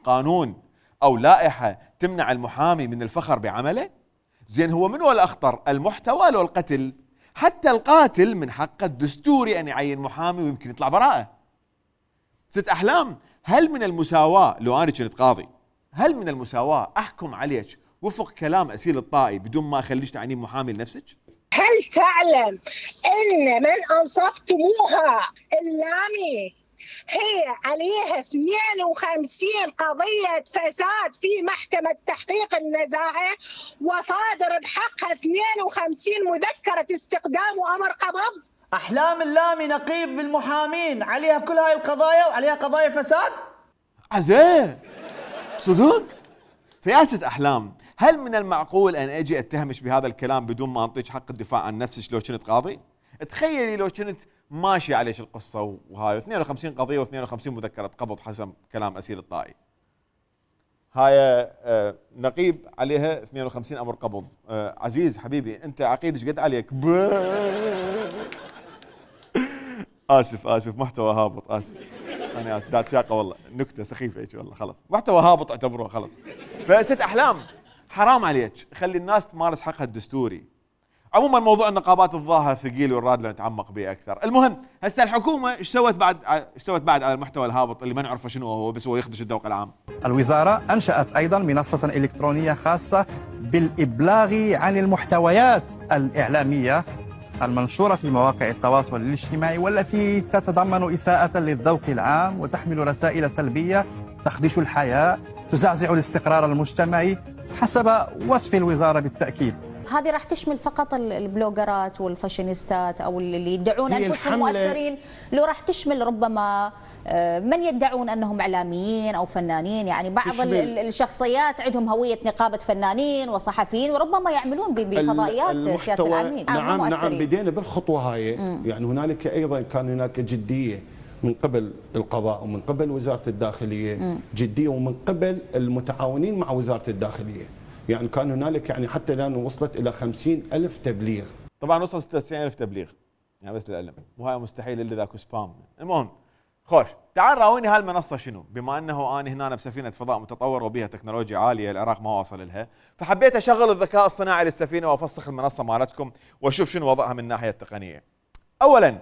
قانون او لائحة تمنع المحامي من الفخر بعمله؟ زين هو من هو الاخطر، المحتوى لو القتل؟ حتى القاتل من حقه الدستوري ان يعين محامي ويمكن يطلع براءة. ست احلام، هل من المساواة لو انا كنت قاضي هل من المساواة أحكم عليك وفق كلام أسيل الطائي بدون ما أخليش تعنين محامي لنفسك؟ هل تعلم أن من أنصفتموها اللامي هي عليها 52 قضية فساد في محكمة تحقيق النزاهة، وصادر بحقها 52 مذكرة استقدام وأمر قبض؟ أحلام اللامي نقيب بالمحامين عليها كل هاي القضايا وعليها قضايا فساد؟ عزيز صدق؟ فياسة أحلام، هل من المعقول أن أجي أتهمش بهذا الكلام بدون ما أنطيك حق الدفاع عن نفسك لو كنت قاضي؟ تخيلي لو كنت ماشي عليش القصة وهاي 52 قضية و52 مذكرة قبض حسب كلام أسيل الطائي. هاي نقيب عليها 52 أمر قبض. عزيز حبيبي أنت عقيدك قد عليك. آسف محتوى هابط، آسف أنا آسف، دات شاقة والله، نكتة سخيفة هيك والله، خلاص محتوى هابط اعتبروه خلاص. فست أحلام حرام عليك، خلي الناس تمارس حقها الدستوري. عموما موضوع النقابات الظاهر ثقيل والراد نتعمق به اكثر. المهم هسه الحكومه ايش سوت بعد على المحتوى الهابط اللي ما نعرفه شنو هو، بس هو يخدش الذوق العام. الوزاره انشات ايضا منصه الكترونيه خاصه بالابلاغ عن المحتويات الاعلاميه المنشوره في مواقع التواصل الاجتماعي والتي تتضمن اساءه للذوق العام وتحمل رسائل سلبيه تخدش الحياه تزعزع الاستقرار المجتمعي حسب وصف الوزاره بالتاكيد. هذه راح تشمل فقط البلوجرات والفاشينيستات او اللي يدعون انفسهم مؤثرين، لو راح تشمل ربما من يدعون انهم اعلاميين او فنانين، يعني بعض الشخصيات عندهم هويه نقابه فنانين وصحفيين وربما يعملون بفضائيات سياده العامين. نعم بدينا بالخطوه هاي. يعني هنالك ايضا كان هناك جديه من قبل القضاء ومن قبل وزاره الداخليه، جديه ومن قبل المتعاونين مع وزاره الداخليه. يعني كان هنالك يعني حتى الان وصلت الى 50,000 تبليغ. طبعا وصل 96,000 تبليغ يعني بس للعلم، وهاي مستحيل الا ذاك سبام. المهم خوش، تعال راويني هالمنصه شنو، بما انه انا هنا بسفينه فضاء متطوره وبها تكنولوجيا عاليه العراق ما واصل لها، فحبيت اشغل الذكاء الصناعي للسفينه وافسخ المنصه مالتكم واشوف شنو وضعها من الناحيه التقنيه. اولا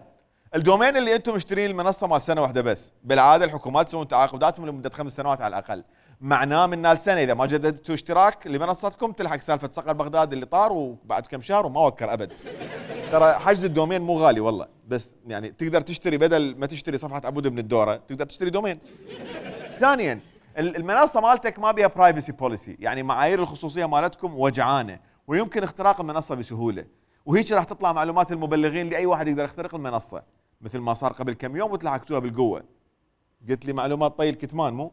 الدومين اللي انتم مشترين المنصه مال سنه واحده بس، بالعاده الحكومات تسوون تعاقداتهم لمده 5 سنوات على الاقل، معناه من السنه اذا ما جددتوا اشتراك لمنصتكم تلحق سالفه صقر بغداد اللي طار وبعد كم شهر وما وكر ابد. ترى حجز الدومين مو غالي والله، بس يعني تقدر تشتري بدل ما تشتري صفحه عبود بن الدوره تقدر تشتري دومين. ثانيا المنصه مالتك ما بيها برايفسي بوليسي، يعني معايير الخصوصيه مالتكم وجعانه ويمكن اختراق المنصه بسهوله، وهيك راح تطلع معلومات المبلغين لاي واحد يقدر يخترق المنصه، مثل ما صار قبل كم يوم وتلحقتوها بالقوه. قلت لي معلومات طي الكتمان مو؟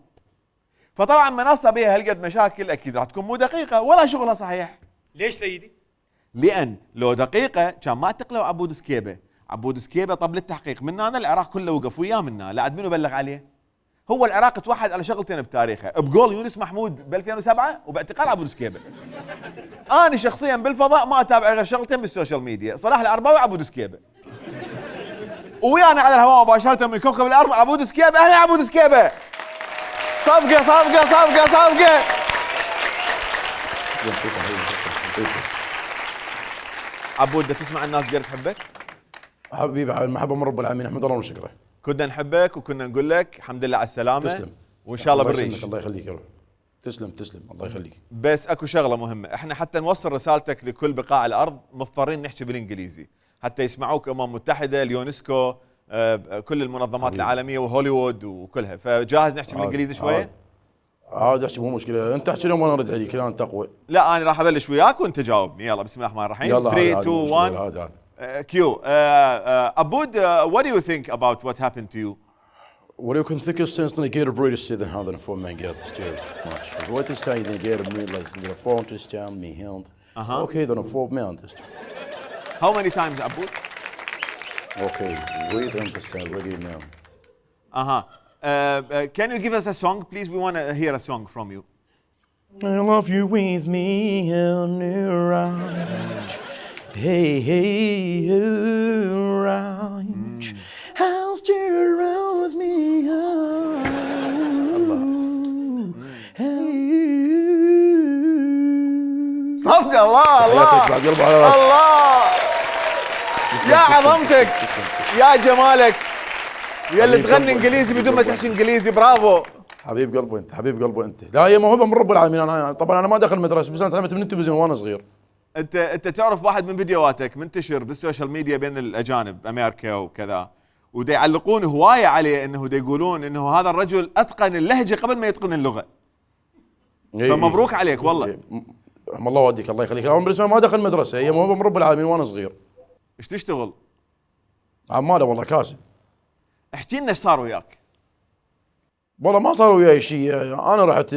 فطبعا منصه بها هالقد مشاكل اكيد راح تكون مو دقيقه ولا شغلها صحيح. ليش سيدي؟ لان لو دقيقه كان ما تقلوا عبود سكيبه، عبود سكيبه طب للتحقيق من هنا العراق كله وقف وياه منا، لا عاد منو بلغ عليه؟ هو العراق توحد على شغلتين بتاريخه، بقول يونس محمود ب 2007 وباعتقال عبود سكيبه. انا شخصيا بالفضاء ما اتابع غير شغلتين بالسوشيال ميديا، صلاح العرباوي وعبود سكيبه. ويانا على الهواء مباشره من كوكب الارض عبود سكيبه. اهلا عبود سكيبه. صفقة صفقة صفقة صفقة. عبود تسمع الناس قد تحبك؟ حبيبي المحبة من رب العالمين، احمد الله وشكره. كنا نحبك وكنا نقول لك الحمد لله على السلامة. تسلم. وان شاء الله بالريش. الله يخليك يا رب. تسلم الله يخليك. بس اكو شغلة مهمة، احنا حتى نوصل رسالتك لكل بقاع الارض مضطرين نحكي بالانجليزي حتى يسمعوك الامم المتحدة، اليونسكو، كل المنظمات العالمية وهوليوود وكلها، فجاهز نحكي بالانجليزي شوية؟ عادي احكي مو مشكلة، انت احكي لهم وانا ارد عليك، لا انت اقوى. لا انا راح ابلش وياك وانت جاوبني، يلا بسم الله الرحمن الرحيم. 3 2 1 كيو. Aboud, what do you think about what happened to you? Vad jag kan tycka känns när jag bryter sig den handen får man get det styr match. Vad det står i det med like the front is down me hand. Okay, then a four man this. How many times Aboud? Okay, wait understand ready now. Can you give us a song please? We want to hear a song from you. I love you with me and around. Hey, hey, around. How's you around with me? صفقة. الله الله يا عظمتك يا جمالك يا اللي تغني انجليزي بدون ما تحكي انجليزي. برافو حبيب قلبه انت، حبيب قلبه انت. لا هي موهبه من رب العالمين. انا طبعا انا ما دخل مدرسه، بس انا تعلمت من التلفزيون وانا صغير. انت تعرف واحد من فيديوهاتك منتشر بالسوشيال ميديا بين الاجانب امريكا وكذا، ودا يعلقون هوايه عليه انه دا يقولون انه هذا الرجل اتقن اللهجه قبل ما يتقن اللغه. فمبروك عليك والله. رحم الله والديك الله يخليك. انا بالنسبه ما دخل مدرسه، هي موهبه من رب العالمين وانا صغير. ايش تشتغل؟ عماله والله كاسب. احكي لنا ايش صار وياك؟ والله ما صار وياي شيء، انا رحت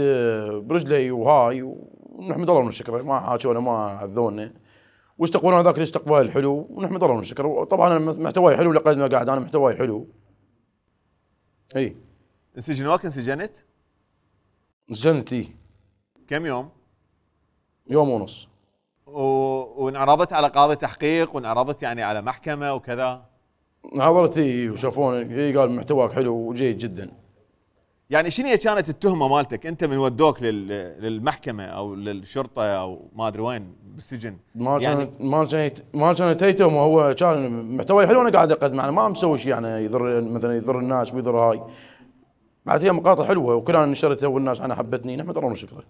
برجلي وهاي ونحمد الله من الشكر، ما حاجونا ما عذونا واستقبلونا ذاك الاستقبال الحلو ونحمد الله من الشكر. وطبعا انا محتواي حلو لقد ما قاعد انا محتواي حلو. اي انسجنوك؟ انسجنت؟ انسجنت اي. كم يوم؟ يوم ونص. وانعرضت على قاضي تحقيق وانعرضت يعني على محكمه وكذا؟ انعرضت اي وشافوني، اي قال محتواك حلو وجيد جدا. يعني شنو هي كانت التهمه مالتك انت من ودوك للمحكمه او للشرطه او ما ادري وين بالسجن؟ ما كانت هي تهمه، هو كان محتواي حلو وانا قاعد اقدم، انا ما مسوي شيء يعني يضر مثلا يضر الناس ويضر هاي. بعد هي مقاطع حلوه وكلها نشرتها والناس انا حبتني، نحمد الله وشكره.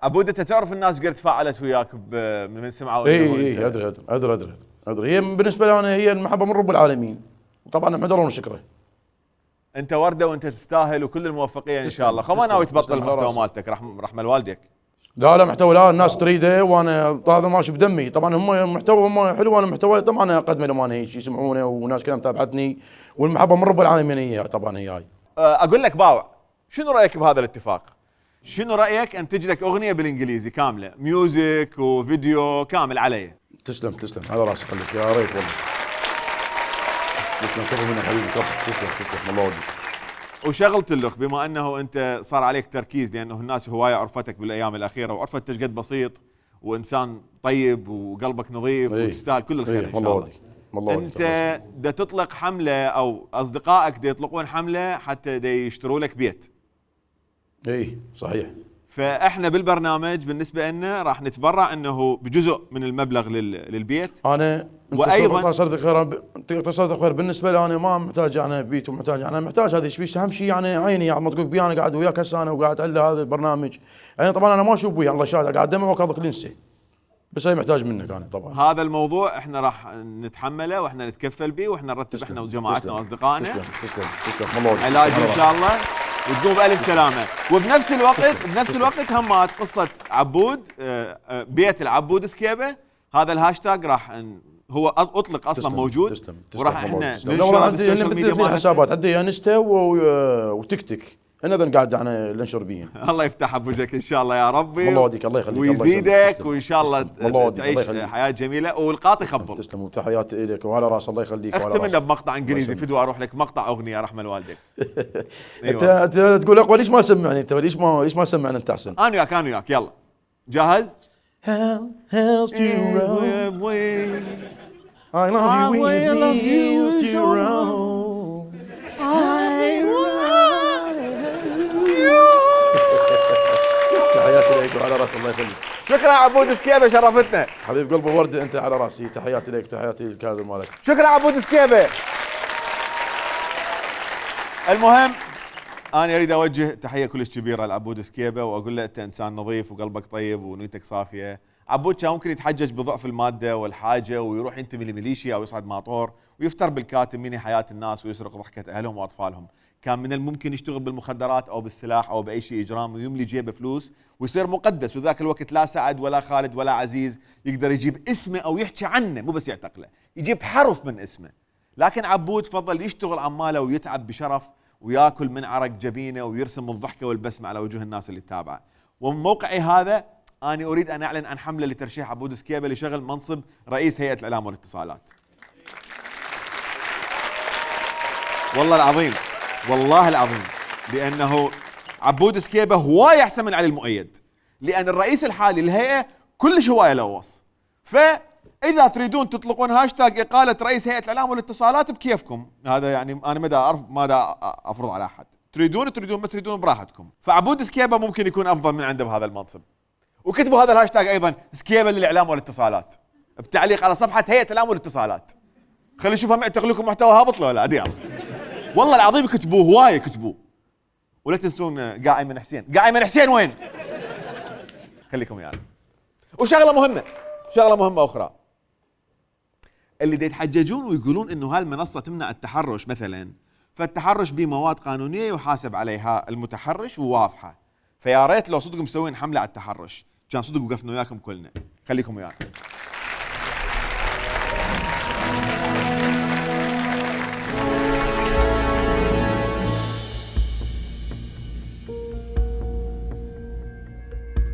عبود انت تعرف الناس قد تفاعلت وياك من سمعوا؟ اي ادري هي بالنسبه لي انا هي المحبه من رب العالمين، وطبعا نحمد الله وشكره. انت ورده وانت تستاهل وكل الموفقيه ان شاء الله. خو ما ناوي تبطل المحتوى مالتك رحمه لوالديك؟ لا محتوى لا الناس تريده وانا هذا ماشي بدمي. طبعا هم محتوى هم حلو وانا محتوى طبعا اقدمه لهم انا هيك يسمعونه وناس كلها متابعتني والمحبه من رب العالمين هي طبعا هي هاي. اقول لك باوع، شنو رايك بهذا الاتفاق؟ شنو رايك انتج لك اغنيه بالانجليزي كامله، ميوزك وفيديو كامل علي؟ تسلم على راسي خليك، يا ريت والله. تسلم كفو منك حبيبي، كفو تسلم الله وديك. وشغلت اللخ بما انه انت صار عليك تركيز لانه الناس هوايه عرفتك بالايام الاخيره وعرفت ايش قد بسيط وانسان طيب وقلبك نظيف وتستاهل كل الخير ان شاء الله. انت دا تطلق حمله او اصدقائك دا يطلقون حمله حتى دا يشتروا لك بيت. اي صحيح. فاحنا بالبرنامج بالنسبه لنا راح نتبرع انه بجزء من المبلغ للبيت. انا وايضا تصرت خير بالنسبه لي، انا ما محتاج يعني بيت ومحتاج انا محتاج هذه ايش اهم شيء يعني عيني يعني مطقوق بي. انا قاعد وياك هسه انا وقاعد على هذا البرنامج يعني طبعا انا ما اشوف وياه الله شاهد قاعد دمع وكاظك لنسي، بس هي محتاج منك انا طبعا. هذا الموضوع احنا راح نتحمله واحنا نتكفل به واحنا نرتب احنا وجماعتنا واصدقائنا. تسلم علاج ان شاء الله وتقوم بألف سلامة. وبنفس الوقت همات قصة عبود بيت العبود سكيبة، هذا الهاشتاج راح هو اطلق اصلا موجود وراح احنا ننشره بالسوشيال ميديا مالنا. حسابات عندي انستا وتيك تيك انا قاعد انا ننشر بيهم. الله يفتح بوجهك ان شاء الله يا ربي. الله يوديك الله يخليك ويزيدك وان شاء الله تعيش حياه جميله والقاطي خبل. تسلم وتحياتي لك وعلى راس الله يخليك. اختم لنا بمقطع انجليزي فدوى اروح لك مقطع اغنيه رحمه لوالديك. انت تقول اقوى ليش ما سمعني انت ليش ما سمعنا انت احسن. انا وياك يلا جاهز. I love you so wrong. تحياتي لك وعلى راس الله يخليك. شكرا عبود سكيبه شرفتنا. حبيب قلبي ورده انت على راسي. تحياتي لك تحياتي للكادر مالك. شكرا عبود سكيبه. المهم انا اريد اوجه تحيه كلش كبيره لعبود سكيبه واقول له انت انسان نظيف وقلبك طيب ونيتك صافيه. عبود كان ممكن يتحجج بضعف الماده والحاجه ويروح ينتمي لميليشيا او يصعد ماطور ويفتر بالكاتم مني حياه الناس ويسرق ضحكه اهلهم واطفالهم. كان من الممكن يشتغل بالمخدرات او بالسلاح او باي شيء اجرام ويملي جيبه فلوس ويصير مقدس. وذاك الوقت لا سعد ولا خالد ولا عزيز يقدر يجيب اسمه او يحكي عنه، مو بس يعتقله، يجيب حرف من اسمه. لكن عبود فضل يشتغل عماله ويتعب بشرف وياكل من عرق جبينه ويرسم الضحكه والبسمه على وجوه الناس اللي تتابعه. ومن موقعي هذا أنا أريد أن أعلن عن حملة لترشيح عبود سكيبة لشغل منصب رئيس هيئة الإعلام والاتصالات. والله العظيم لأنه عبود سكيبة هواية أحسن من علي المؤيد، لأن الرئيس الحالي للهيئة كلش هواية لوص. فإذا تريدون تطلقون هاشتاج إقالة رئيس هيئة الإعلام والاتصالات بكيفكم، هذا يعني أنا ما أفرض على أحد. تريدون ما تريدون براحتكم. فعبود سكيبة ممكن يكون أفضل من عنده بهذا المنصب. وكتبوا هذا الهاشتاج ايضا سكيبه للاعلام والاتصالات بتعليق على صفحه هيئه الاعلام والاتصالات. خلينا نشوف هم يعتقلوا لكم محتوى هابط ولا لا. والله العظيم كتبوه هوايه كتبوه ولا تنسون قاعي من حسين. قاعي من حسين وين؟ خليكم يعني. وشغله مهمه اخرى، اللي دا يتحججون ويقولون انه هالمنصه تمنع التحرش مثلا، فالتحرش بمواد قانونيه يحاسب عليها المتحرش وواضحه، فيا ريت لو صدق مسوين حمله على التحرش كان صدق وقفنا وياكم كلنا. خليكم ويانا.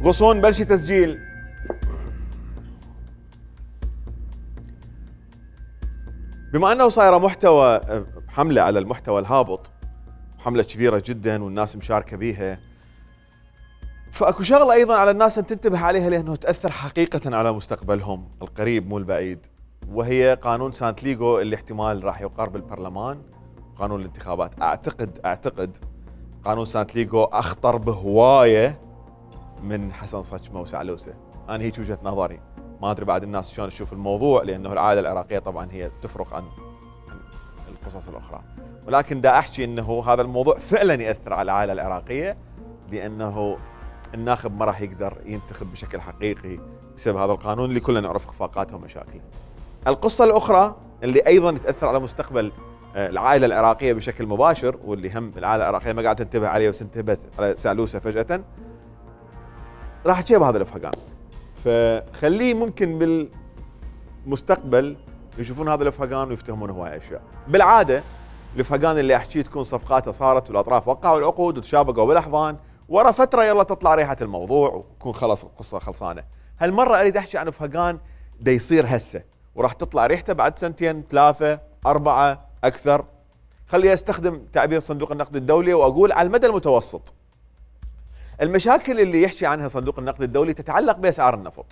غصون بلشي تسجيل. بما انه صايره محتوى حمله على المحتوى الهابط، حمله كبيره جدا والناس مشاركه بيها، فاكو شغله ايضا على الناس ان تنتبه عليها لانه تاثر حقيقه على مستقبلهم القريب مو البعيد، وهي قانون سانتليغو اللي احتمال راح يقر بالبرلمان، قانون الانتخابات. اعتقد قانون سانتليغو اخطر بهوايه من حسن صجمه وسعلوسه. انا هيك وجهه نظري، ما ادري بعد الناس شلون تشوف الموضوع، لانه العائله العراقيه طبعا هي تفرق عن القصص الاخرى، ولكن دا احكي انه هذا الموضوع فعلا ياثر على العائله العراقيه، لانه الناخب ما راح يقدر ينتخب بشكل حقيقي بسبب هذا القانون اللي كلنا نعرف اخفاقاته ومشاكله. القصه الاخرى اللي ايضا تاثر على مستقبل العائله العراقيه بشكل مباشر، واللي هم العائله العراقيه ما قاعده تنتبه عليه بس انتبهت على سعلوسه فجاه، راح احكي بهذا الافهقان. فخليه ممكن بالمستقبل يشوفون هذا الافهقان ويفتهمون هواي اشياء. بالعاده الافهقان اللي احكي تكون صفقاتها صارت والاطراف وقعوا العقود وتشابكوا بالاحضان، ورا فتره يلا تطلع ريحه الموضوع ويكون خلص القصه خلصانه. هالمره اريد احكي عن افهقان دا يصير هسه وراح تطلع ريحته بعد سنتين 3 4 اكثر. خلي استخدم تعبير صندوق النقد الدولي واقول على المدى المتوسط. المشاكل اللي يحكي عنها صندوق النقد الدولي تتعلق بأسعار النفط،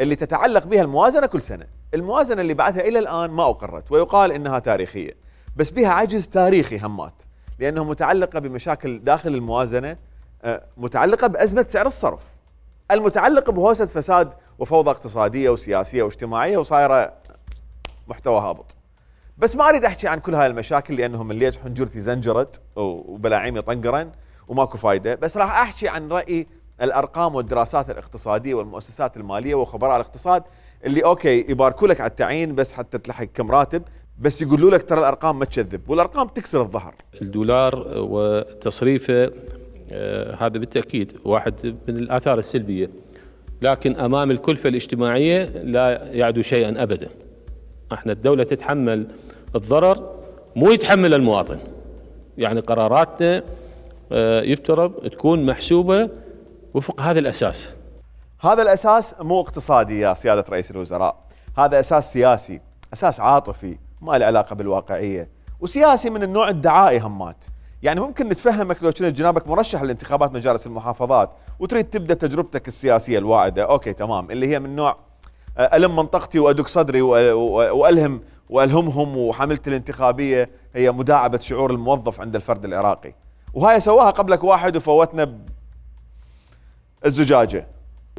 اللي تتعلق بها الموازنة كل سنة. الموازنة اللي بعدها إلى الآن ما أقرت، ويقال إنها تاريخية، بس بها عجز تاريخي همات، لأنه متعلقة بمشاكل داخل الموازنة، متعلقة بأزمة سعر الصرف، المتعلقة بهوسة فساد وفوضى اقتصادية وسياسية واجتماعية، وصايرة محتوى هابط. بس ما أريد أحكي عن كل هاي المشاكل لأنهم اللي حنجرتي زنجرت وبلاعيمي طنقرن وماكو فايدة، بس راح أحكي عن رأي الأرقام والدراسات الاقتصادية والمؤسسات المالية وخبراء الاقتصاد اللي أوكي يباركوا لك على التعيين بس حتى تلحق كم راتب، بس يقولوا لك ترى الأرقام ما تكذب، والأرقام تكسر الظهر. الدولار وتصريفه هذا بالتأكيد واحد من الآثار السلبية، لكن أمام الكلفة الاجتماعية لا يعدو شيئا أبدا. احنا الدولة تتحمل الضرر مو يتحمل المواطن، يعني قراراتنا يفترض تكون محسوبة وفق هذا الأساس. هذا الأساس مو اقتصادي يا سيادة رئيس الوزراء، هذا أساس سياسي، أساس عاطفي ما له علاقة بالواقعية، وسياسي من النوع الدعائي همات. يعني ممكن نتفهمك لو كنت جنابك مرشح لانتخابات مجالس المحافظات وتريد تبدأ تجربتك السياسية الواعدة، أوكي تمام، اللي هي من نوع ألم منطقتي وأدق صدري وألهمهم، وحملتي الانتخابية هي مداعبة شعور الموظف عند الفرد العراقي، وهاي سواها قبلك واحد وفوتنا الزجاجة.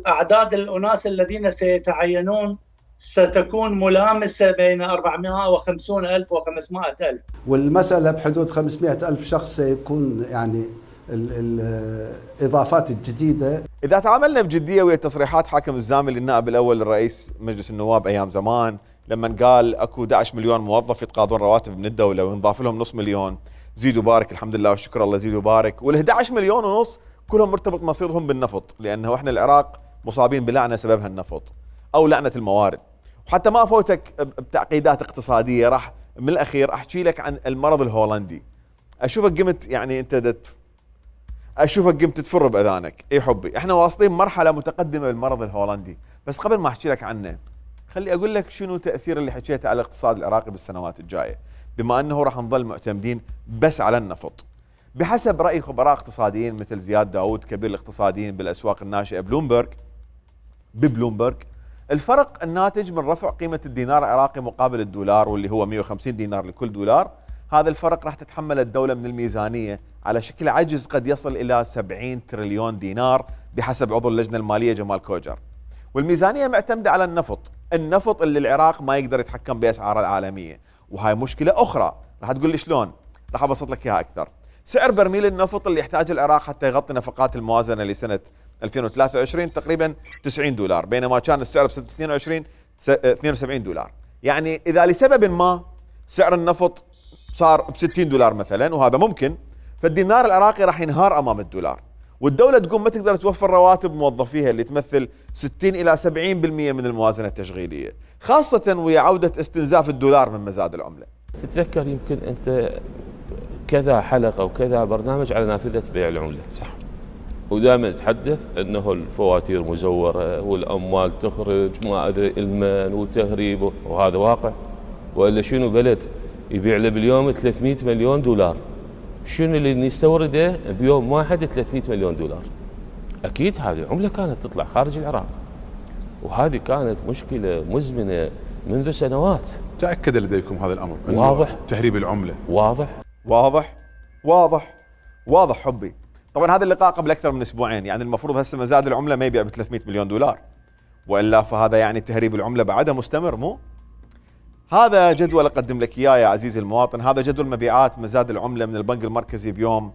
أعداد الأناس الذين سيتعينون ستكون ملامسة بين 450,000 و500,000، والمسألة بحدود 500,000 شخص سيكون يعني الإضافات الجديدة. إذا تعاملنا بجدية ويا تصريحات حاكم الزامل للنائب الأول للرئيس مجلس النواب أيام زمان لما قال أكو 11 مليون موظف يتقاضون رواتب من الدولة وينضاف لهم نص مليون، زيدوا بارك الحمد لله والشكر الله زيدوا بارك، وال11 مليون ونص كلهم مرتبط مصيرهم بالنفط، لأنه إحنا العراق مصابين بلعنة سببها النفط أو لعنة الموارد. وحتى ما أفوتك بتعقيدات اقتصادية، راح من الأخير أحكي لك عن المرض الهولندي. أشوفك قمت يعني أنت أشوفك قمت تفر بأذانك. إيه حبي، إحنا واصلين مرحلة متقدمة بالمرض الهولندي، بس قبل ما أحكي لك عنه خلي أقول لك شنو تأثير اللي حكيته على الاقتصاد العراقي بالسنوات الجاية، بما أنه راح نظل معتمدين بس على النفط. بحسب رأي خبراء اقتصاديين مثل زياد داود كبير الاقتصاديين بالأسواق الناشئة ببلومبرغ، الفرق الناتج من رفع قيمة الدينار العراقي مقابل الدولار، واللي هو 150 دينار لكل دولار، هذا الفرق راح تتحمل الدولة من الميزانية على شكل عجز قد يصل إلى 70 تريليون دينار بحسب عضو اللجنة المالية جمال كوجر. والميزانية معتمدة على النفط اللي العراق ما يقدر يتحكم بأسعاره العالمية، وهاي مشكلة أخرى. راح تقول لي شلون؟ راح أبسط لك إياها أكثر. سعر برميل النفط اللي يحتاج العراق حتى يغطي نفقات الموازنة لسنة 2023 تقريبا $90، بينما كان السعر بسنة 22 $72. يعني إذا لسبب ما سعر النفط صار $60 مثلا، وهذا ممكن، فالدينار العراقي راح ينهار أمام الدولار، والدولة تقوم ما تقدر توفر رواتب موظفيها اللي تمثل 60 إلى 70% من الموازنة التشغيلية، خاصة ويا عودة استنزاف الدولار من مزاد العملة. تتذكر يمكن أنت كذا حلقة وكذا برنامج على نافذة بيع العملة، صح، ودائما تحدث أنه الفواتير مزورة والأموال تخرج ما أدري المن وتهريب، وهذا واقع. وإلا شنو بلد يبيع له باليوم $300 مليون، شنو اللي نستورده بيوم واحد $300 مليون؟ أكيد هذه عملة كانت تطلع خارج العراق، وهذه كانت مشكلة مزمنة منذ سنوات. تأكد لديكم هذا الأمر؟ واضح. تهريب العملة واضح واضح واضح واضح حبي. طبعا هذا اللقاء قبل أكثر من أسبوعين، يعني المفروض هسه مزاد العملة ما يبيع ب$300 مليون، وإلا فهذا يعني تهريب العملة بعده مستمر. مو هذا جدول أقدم لك إياه يا عزيزي المواطن، هذا جدول مبيعات مزاد العملة من البنك المركزي بيوم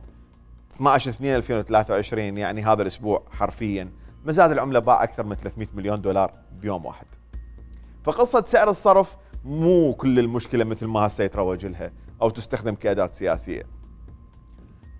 12/2/2023، يعني هذا الأسبوع حرفيا مزاد العملة باع أكثر من $300 مليون بيوم واحد. فقصة سعر الصرف مو كل المشكلة مثل ما هسه يتروج لها أو تستخدم كأداة سياسية.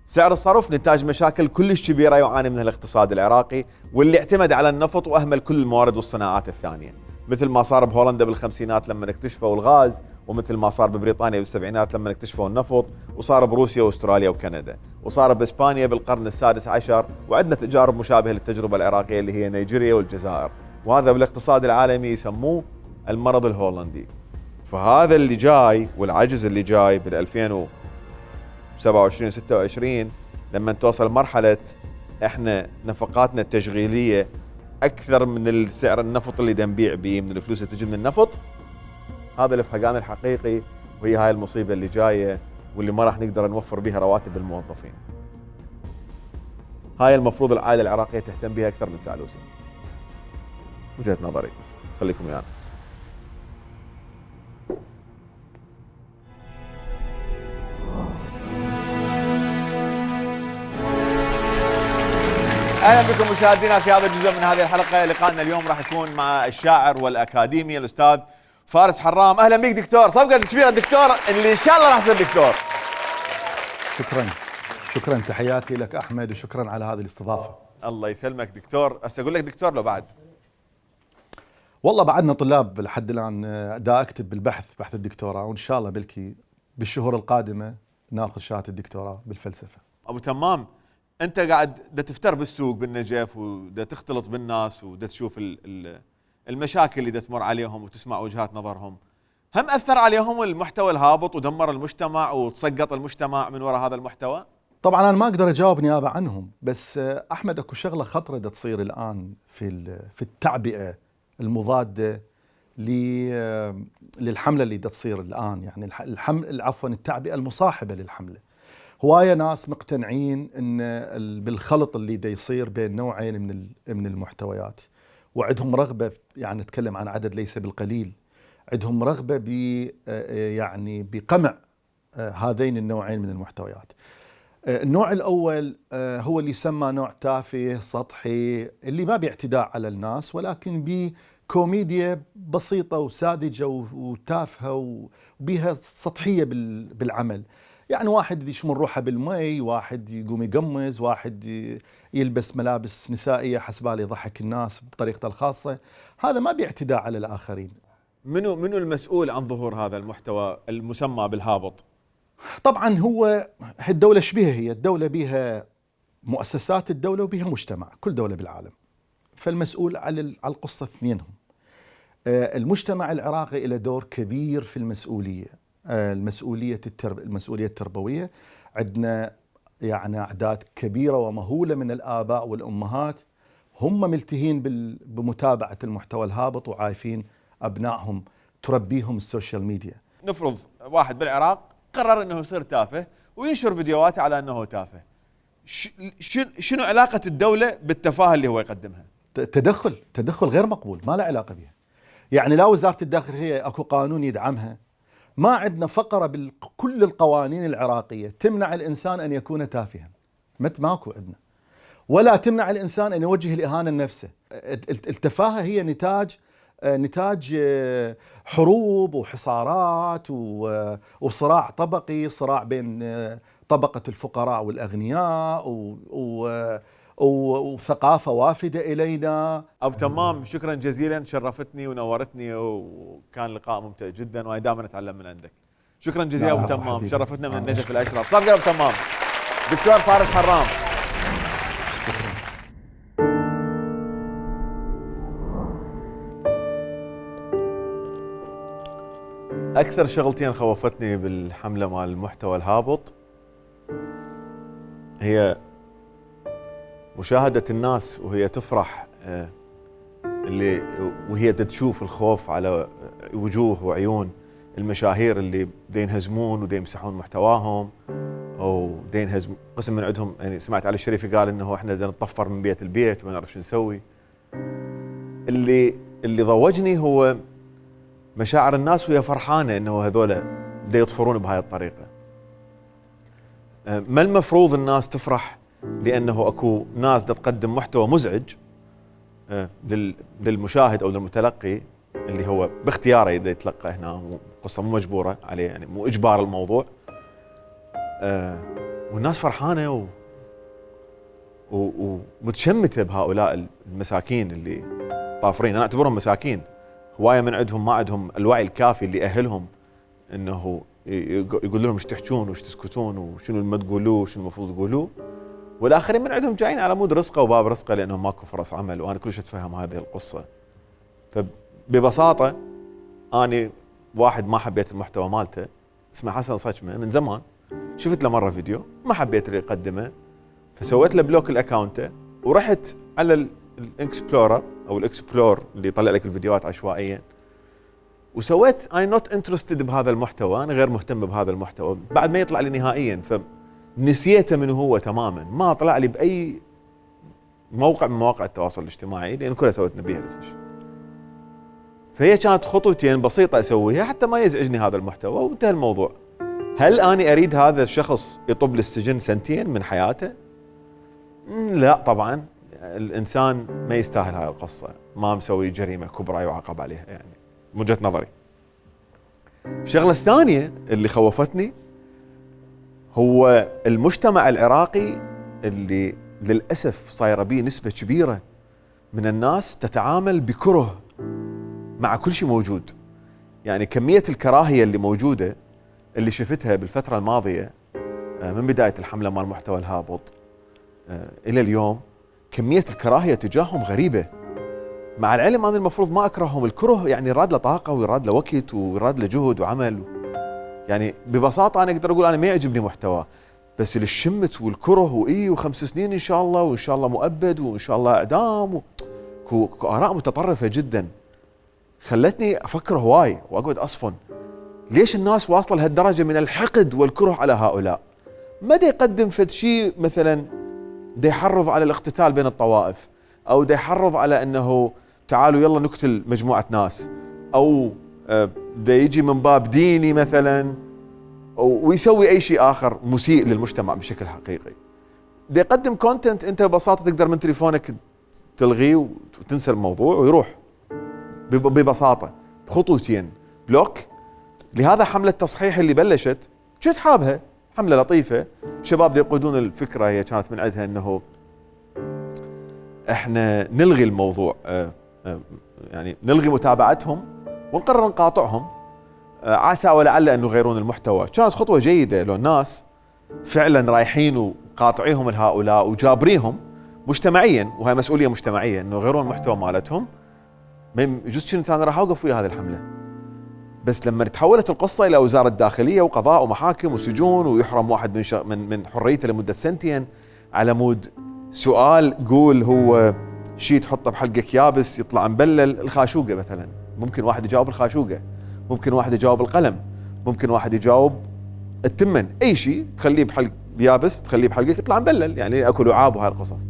سعر الصرف نتاج مشاكل كلش كبيرة يعاني منها الاقتصاد العراقي، واللي اعتمد على النفط وأهمل كل الموارد والصناعات الثانية، مثل ما صار بهولندا بالخمسينات لما اكتشفوا الغاز، ومثل ما صار ببريطانيا بالسبعينات لما اكتشفوا النفط، وصار بروسيا واستراليا وكندا، وصار بإسبانيا بالقرن ال16، وعندنا تجارب مشابهة للتجربة العراقية اللي هي نيجيريا والجزائر، وهذا بالاقتصاد العالمي يسموه المرض الهولندي. فهذا اللي جاي والعجز اللي جاي بال 2027 26 لما توصل مرحلة احنا نفقاتنا التشغيلية أكثر من السعر النفط اللي دنبيع به من الفلوس اللي تجي من النفط، هذا الفقدان الحقيقي، وهي هاي المصيبة اللي جاية واللي ما راح نقدر نوفر بها رواتب الموظفين. هاي المفروض العائلة العراقية تهتم بها أكثر من سعلوسة. وجهة نظري، خليكم ويانا. اهلا بكم مشاهدينا في هذا الجزء من هذه الحلقه. لقائنا اليوم راح يكون مع الشاعر والاكاديمي الاستاذ فارس حرام. اهلا بك دكتور، صفقه كبيره الدكتور اللي ان شاء الله راح يصير دكتور. شكرا تحياتي لك احمد، وشكرا على هذه الاستضافه. الله يسلمك دكتور. هسه اقول لك دكتور لو بعد والله بعدنا طلاب لحد الان دا اكتب بالبحث بحث الدكتوراه، وان شاء الله بلكي بالشهور القادمه ناخذ شهاده الدكتوراه بالفلسفه. ابو تمام، انت قاعد دا تفتر بالسوق بالنجف ودا تختلط بالناس ودا تشوف المشاكل اللي دا تمر عليهم وتسمع وجهات نظرهم، هم اثر عليهم المحتوى الهابط ودمر المجتمع وتسقط المجتمع من وراء هذا المحتوى؟ طبعا انا ما اقدر اجاوب نيابه عنهم، بس احمد اكو شغله خطره دا تصير الان في التعبئه المضاده للحمله اللي دا تصير الان، يعني التعبئه المصاحبه للحمله. هوايه ناس مقتنعين ان بالخلط اللي دا يصير بين نوعين من المحتويات، وعندهم رغبه، يعني نتكلم عن عدد ليس بالقليل، عندهم رغبه يعني بقمع هذين النوعين من المحتويات. النوع الاول هو اللي يسمى نوع تافه سطحي، اللي ما باعتداء على الناس ولكن بكوميديا بسيطه وساذجه وتافهه وبها سطحيه بالعمل. يعني واحد يشمر روحه بالمي، واحد يقوم يقمز، واحد يلبس ملابس نسائيه حسبالي يضحك الناس بطريقته الخاصه، هذا ما باعتداء على الاخرين. منو المسؤول عن ظهور هذا المحتوى المسمى بالهابط؟ طبعا هو الدولة شبيهة، هي الدولة بها مؤسسات الدولة وبها مجتمع، كل دولة بالعالم، فالمسؤول على القصة اثنينهم. المجتمع العراقي له دور كبير في المسؤولية، المسؤولية التربوية. عندنا يعني أعداد كبيرة ومهولة من الآباء والأمهات هم ملتهين بمتابعة المحتوى الهابط وعايفين أبنائهم تربيهم السوشيال ميديا. نفرض واحد بالعراق قرر انه يصير تافه وينشر فيديوهات على انه تافه، شنو علاقة الدولة بالتفاهة اللي هو يقدمها؟ تدخل غير مقبول، ما له علاقة بها. يعني لا وزارة الداخلية اكو قانون يدعمها، ما عندنا فقرة بكل القوانين العراقية تمنع الإنسان أن يكون تافها، ماكو عندنا، ولا تمنع الإنسان أن يوجه الإهانة لنفسه. التفاهة هي نتاج حروب وحصارات وصراع طبقي، صراع بين طبقة الفقراء والأغنياء وثقافة وافدة إلينا. أبو تمام شكرا جزيلا، شرفتني ونورتني وكان لقاء ممتع جدا وأنا دائما أتعلم من عندك. شكرا جزيلا أبو تمام، شرفتنا من النجف الأشرف. صفقة أبو تمام. دكتور فارس حرام. أكثر شغلتين خوفتني بالحملة مال المحتوى الهابط هي مشاهدة الناس وهي تفرح وهي تشوف الخوف على وجوه وعيون المشاهير اللي دا ينهزمون ودا يمسحون محتواهم، او دا ينهزم قسم من عندهم. يعني سمعت علي الشريفي قال انه احنا دا نتطفر من بيت البيت وما نعرف شو نسوي. اللي ضوجني هو مشاعر الناس وهي فرحانه انه هذول دا يطفرون بهاي الطريقه. ما المفروض الناس تفرح لانه اكو ناس دا تقدم محتوى مزعج للمشاهد او للمتلقي اللي هو باختياره اذا يتلقى هنا، قصه مو مجبوره عليه، يعني مو اجبار الموضوع. والناس فرحانه ومتشمته بهؤلاء المساكين اللي طافرين. انا اعتبرهم مساكين، هوايه من عندهم ما عندهم الوعي الكافي اللي يأهلهم انه يقول لهم ايش تحجون وايش تسكتون وشنو اللي ما تقولوه وشنو المفروض تقولوه، والاخرين من عندهم جايين على مود رزقه وباب رزقه لانهم ماكو فرص عمل. وانا كلش اتفهم هذه القصه. فببساطه اني واحد ما حبيت المحتوى مالته، اسمه حسن صجمه، من زمان شفت له مره فيديو ما حبيت اللي يقدمه، فسويت له بلوك الاكونته ورحت على الاكسبلورر او الاكسبلور اللي يطلع لك الفيديوهات عشوائيا، وسويت اي نوت انترستد بهذا المحتوى، انا غير مهتم بهذا المحتوى بعد ما يطلع لي نهائيا. فنسيته من هو تماما، ما طلع لي باي موقع من مواقع التواصل الاجتماعي لان كلها سويت نبيها. فهي كانت خطوتين بسيطه اسويها حتى ما يزعجني هذا المحتوى وانتهى الموضوع. هل اني اريد هذا الشخص يطب للسجن 2 سنين من حياته؟ لا طبعا، الانسان ما يستاهل هاي القصه، ما مسوي جريمه كبرى يعاقب عليها، يعني من وجهه نظري. الشغله الثانيه اللي خوفتني هو المجتمع العراقي اللي للاسف صايره به نسبه كبيره من الناس تتعامل بكره مع كل شيء موجود. يعني كميه الكراهيه اللي موجوده اللي شفتها بالفتره الماضيه من بدايه الحمله مال المحتوى الهابط الى اليوم، كميه الكراهيه تجاههم غريبه. مع العلم انا المفروض ما اكرههم، الكره يعني يراد له طاقه ويراد له وقت ويراد له جهد وعمل. يعني ببساطه انا اقدر اقول انا ما يعجبني محتوى، بس الشمت والكره و5 سنين ان شاء الله وان شاء الله مؤبد وان شاء الله اعدام اراء متطرفه جدا خلتني افكر هواي واقعد اصفن. ليش الناس واصله لهالدرجه من الحقد والكره على هؤلاء؟ ما دا يقدم فد شيء مثلا دا يحرض على الاقتتال بين الطوائف، او دا يحرض على انه تعالوا يلا نقتل مجموعه ناس، او دا يجي من باب ديني مثلا، ويسوي اي شيء اخر مسيء للمجتمع بشكل حقيقي. دا يقدم كونتنت انت ببساطه تقدر من تليفونك تلغيه وتنسى الموضوع ويروح ببساطه بخطوتين، بلوك. لهذا حمله تصحيح اللي بلشت كنت حابها، حمله لطيفه، شباب يقودون الفكره، هي كانت من عندها انه احنا نلغي الموضوع، يعني نلغي متابعتهم ونقرر نقاطعهم عسى ولعل انه يغيرون المحتوى. كانت خطوه جيده لو الناس فعلا رايحين وقاطعيهم لهؤلاء وجابريهم مجتمعيا، وهي مسؤوليه مجتمعيه انه يغيرون المحتوى مالتهم. يجوز كنت انا راح اوقف ويا هذه الحمله، بس لما تحولت القصه الى وزاره داخليه وقضاء ومحاكم وسجون ويحرم واحد من حريته لمده 2 سنين على مود سؤال قول هو شيء تحطه بحلقك يابس يطلع مبلل، الخاشوقه مثلا، ممكن واحد يجاوب الخاشوقه، ممكن واحد يجاوب القلم، ممكن واحد يجاوب التمن، اي شيء تخليه بحلق يابس تخليه بحلقك يطلع مبلل، يعني اكو لعاب وهاي القصص.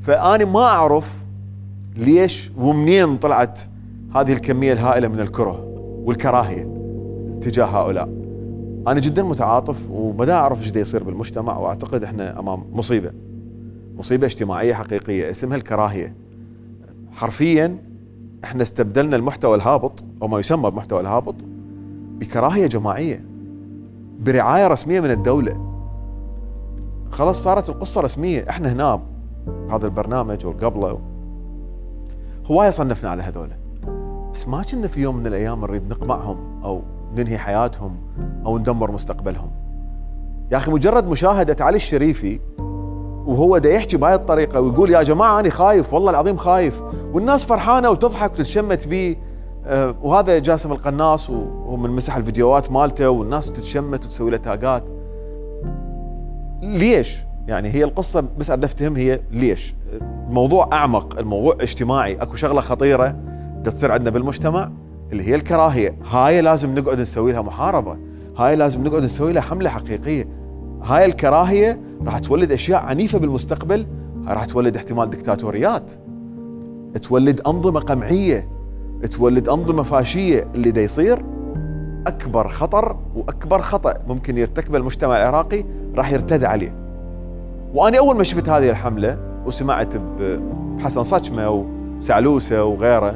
فاني ما اعرف ليش ومنين طلعت هذه الكميه الهائله من الكره والكراهيه تجاه هؤلاء. أنا جدا متعاطف وبدأ أعرف ايش دا يصير بالمجتمع، وأعتقد إحنا أمام مصيبة اجتماعية حقيقية اسمها الكراهية. حرفيا إحنا استبدلنا المحتوى الهابط أو ما يسمى بمحتوى الهابط بكراهية جماعية برعاية رسمية من الدولة. خلاص صارت القصة رسمية. إحنا هنا هذا البرنامج وقبله هواية صنفنا على هذولا، بس ما كنا في يوم من الأيام نريد نقمعهم أو ننهي حياتهم أو ندمر مستقبلهم. يا أخي مجرد مشاهدة علي الشريفي وهو دا يحكي بهاي الطريقة ويقول يا جماعة أنا خايف، والله العظيم خايف، والناس فرحانة وتضحك وتتشمت بيه، وهذا جاسم القناص ومن مسح الفيديوهات مالته والناس تتشمت وتسوي له تاقات. ليش؟ يعني هي القصة بس أردت أفتهم هي ليش؟ الموضوع أعمق، الموضوع اجتماعي، أكو شغلة خطيرة دا تصير عندنا بالمجتمع اللي هي الكراهية. هاي لازم نقعد نسوي لها محاربة، هاي لازم نقعد نسوي لها حملة حقيقية. هاي الكراهية راح تولد أشياء عنيفة بالمستقبل، راح تولد احتمال دكتاتوريات، تولد أنظمة قمعية، تولد أنظمة فاشية. اللي دا يصير أكبر خطر وأكبر خطأ ممكن يرتكبه المجتمع العراقي راح يرتد عليه. وأنا أول ما شفت هذه الحملة وسمعت بحسن صجمة وسعلوسة وغيره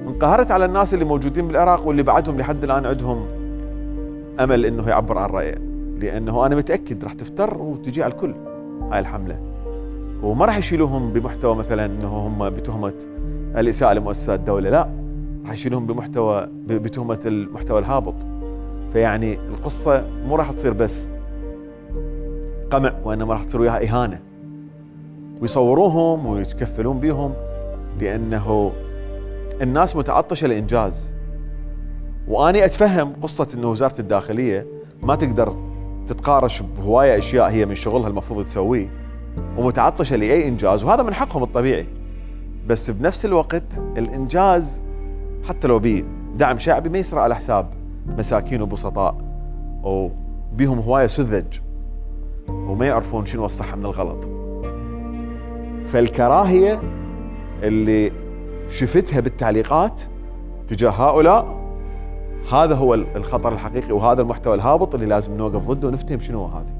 انقهرت على الناس اللي موجودين بالعراق واللي بعدهم لحد الآن عندهم أمل إنه يعبر عن رأيه، لأنه أنا متأكد راح تفتر وتجي على الكل هاي الحملة، وما راح يشيلوهم بمحتوى مثلا إنه هم بتهمة الإساءة لمؤسسات الدولة، لا، راح يشيلوهم بتهمة المحتوى الهابط. فيعني القصة مو راح تصير بس قمع، وإنما راح تصير وياها إهانة، ويصوروهم ويتكفلون بيهم لأنه الناس متعطشة لإنجاز. وأنا أتفهم قصة إنه وزارة الداخلية ما تقدر تتقارش بهواية أشياء هي من شغلها المفروض تسويه، ومتعطشة لأي إنجاز، وهذا من حقهم الطبيعي. بس بنفس الوقت الإنجاز حتى لو بيه دعم شعبي ما يسرع على حساب مساكين وبسطاء وبيهم هواية سذج وما يعرفون شنو الصح من الغلط. فالكراهية اللي شفتها بالتعليقات تجاه هؤلاء هذا هو الخطر الحقيقي، وهذا المحتوى الهابط اللي لازم نوقف ضده ونفتهم شنو هذا.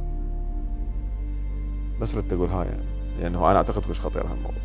بس ردت أقول هاي يعني لأنه أنا أعتقد كلش خطير هالموضوع.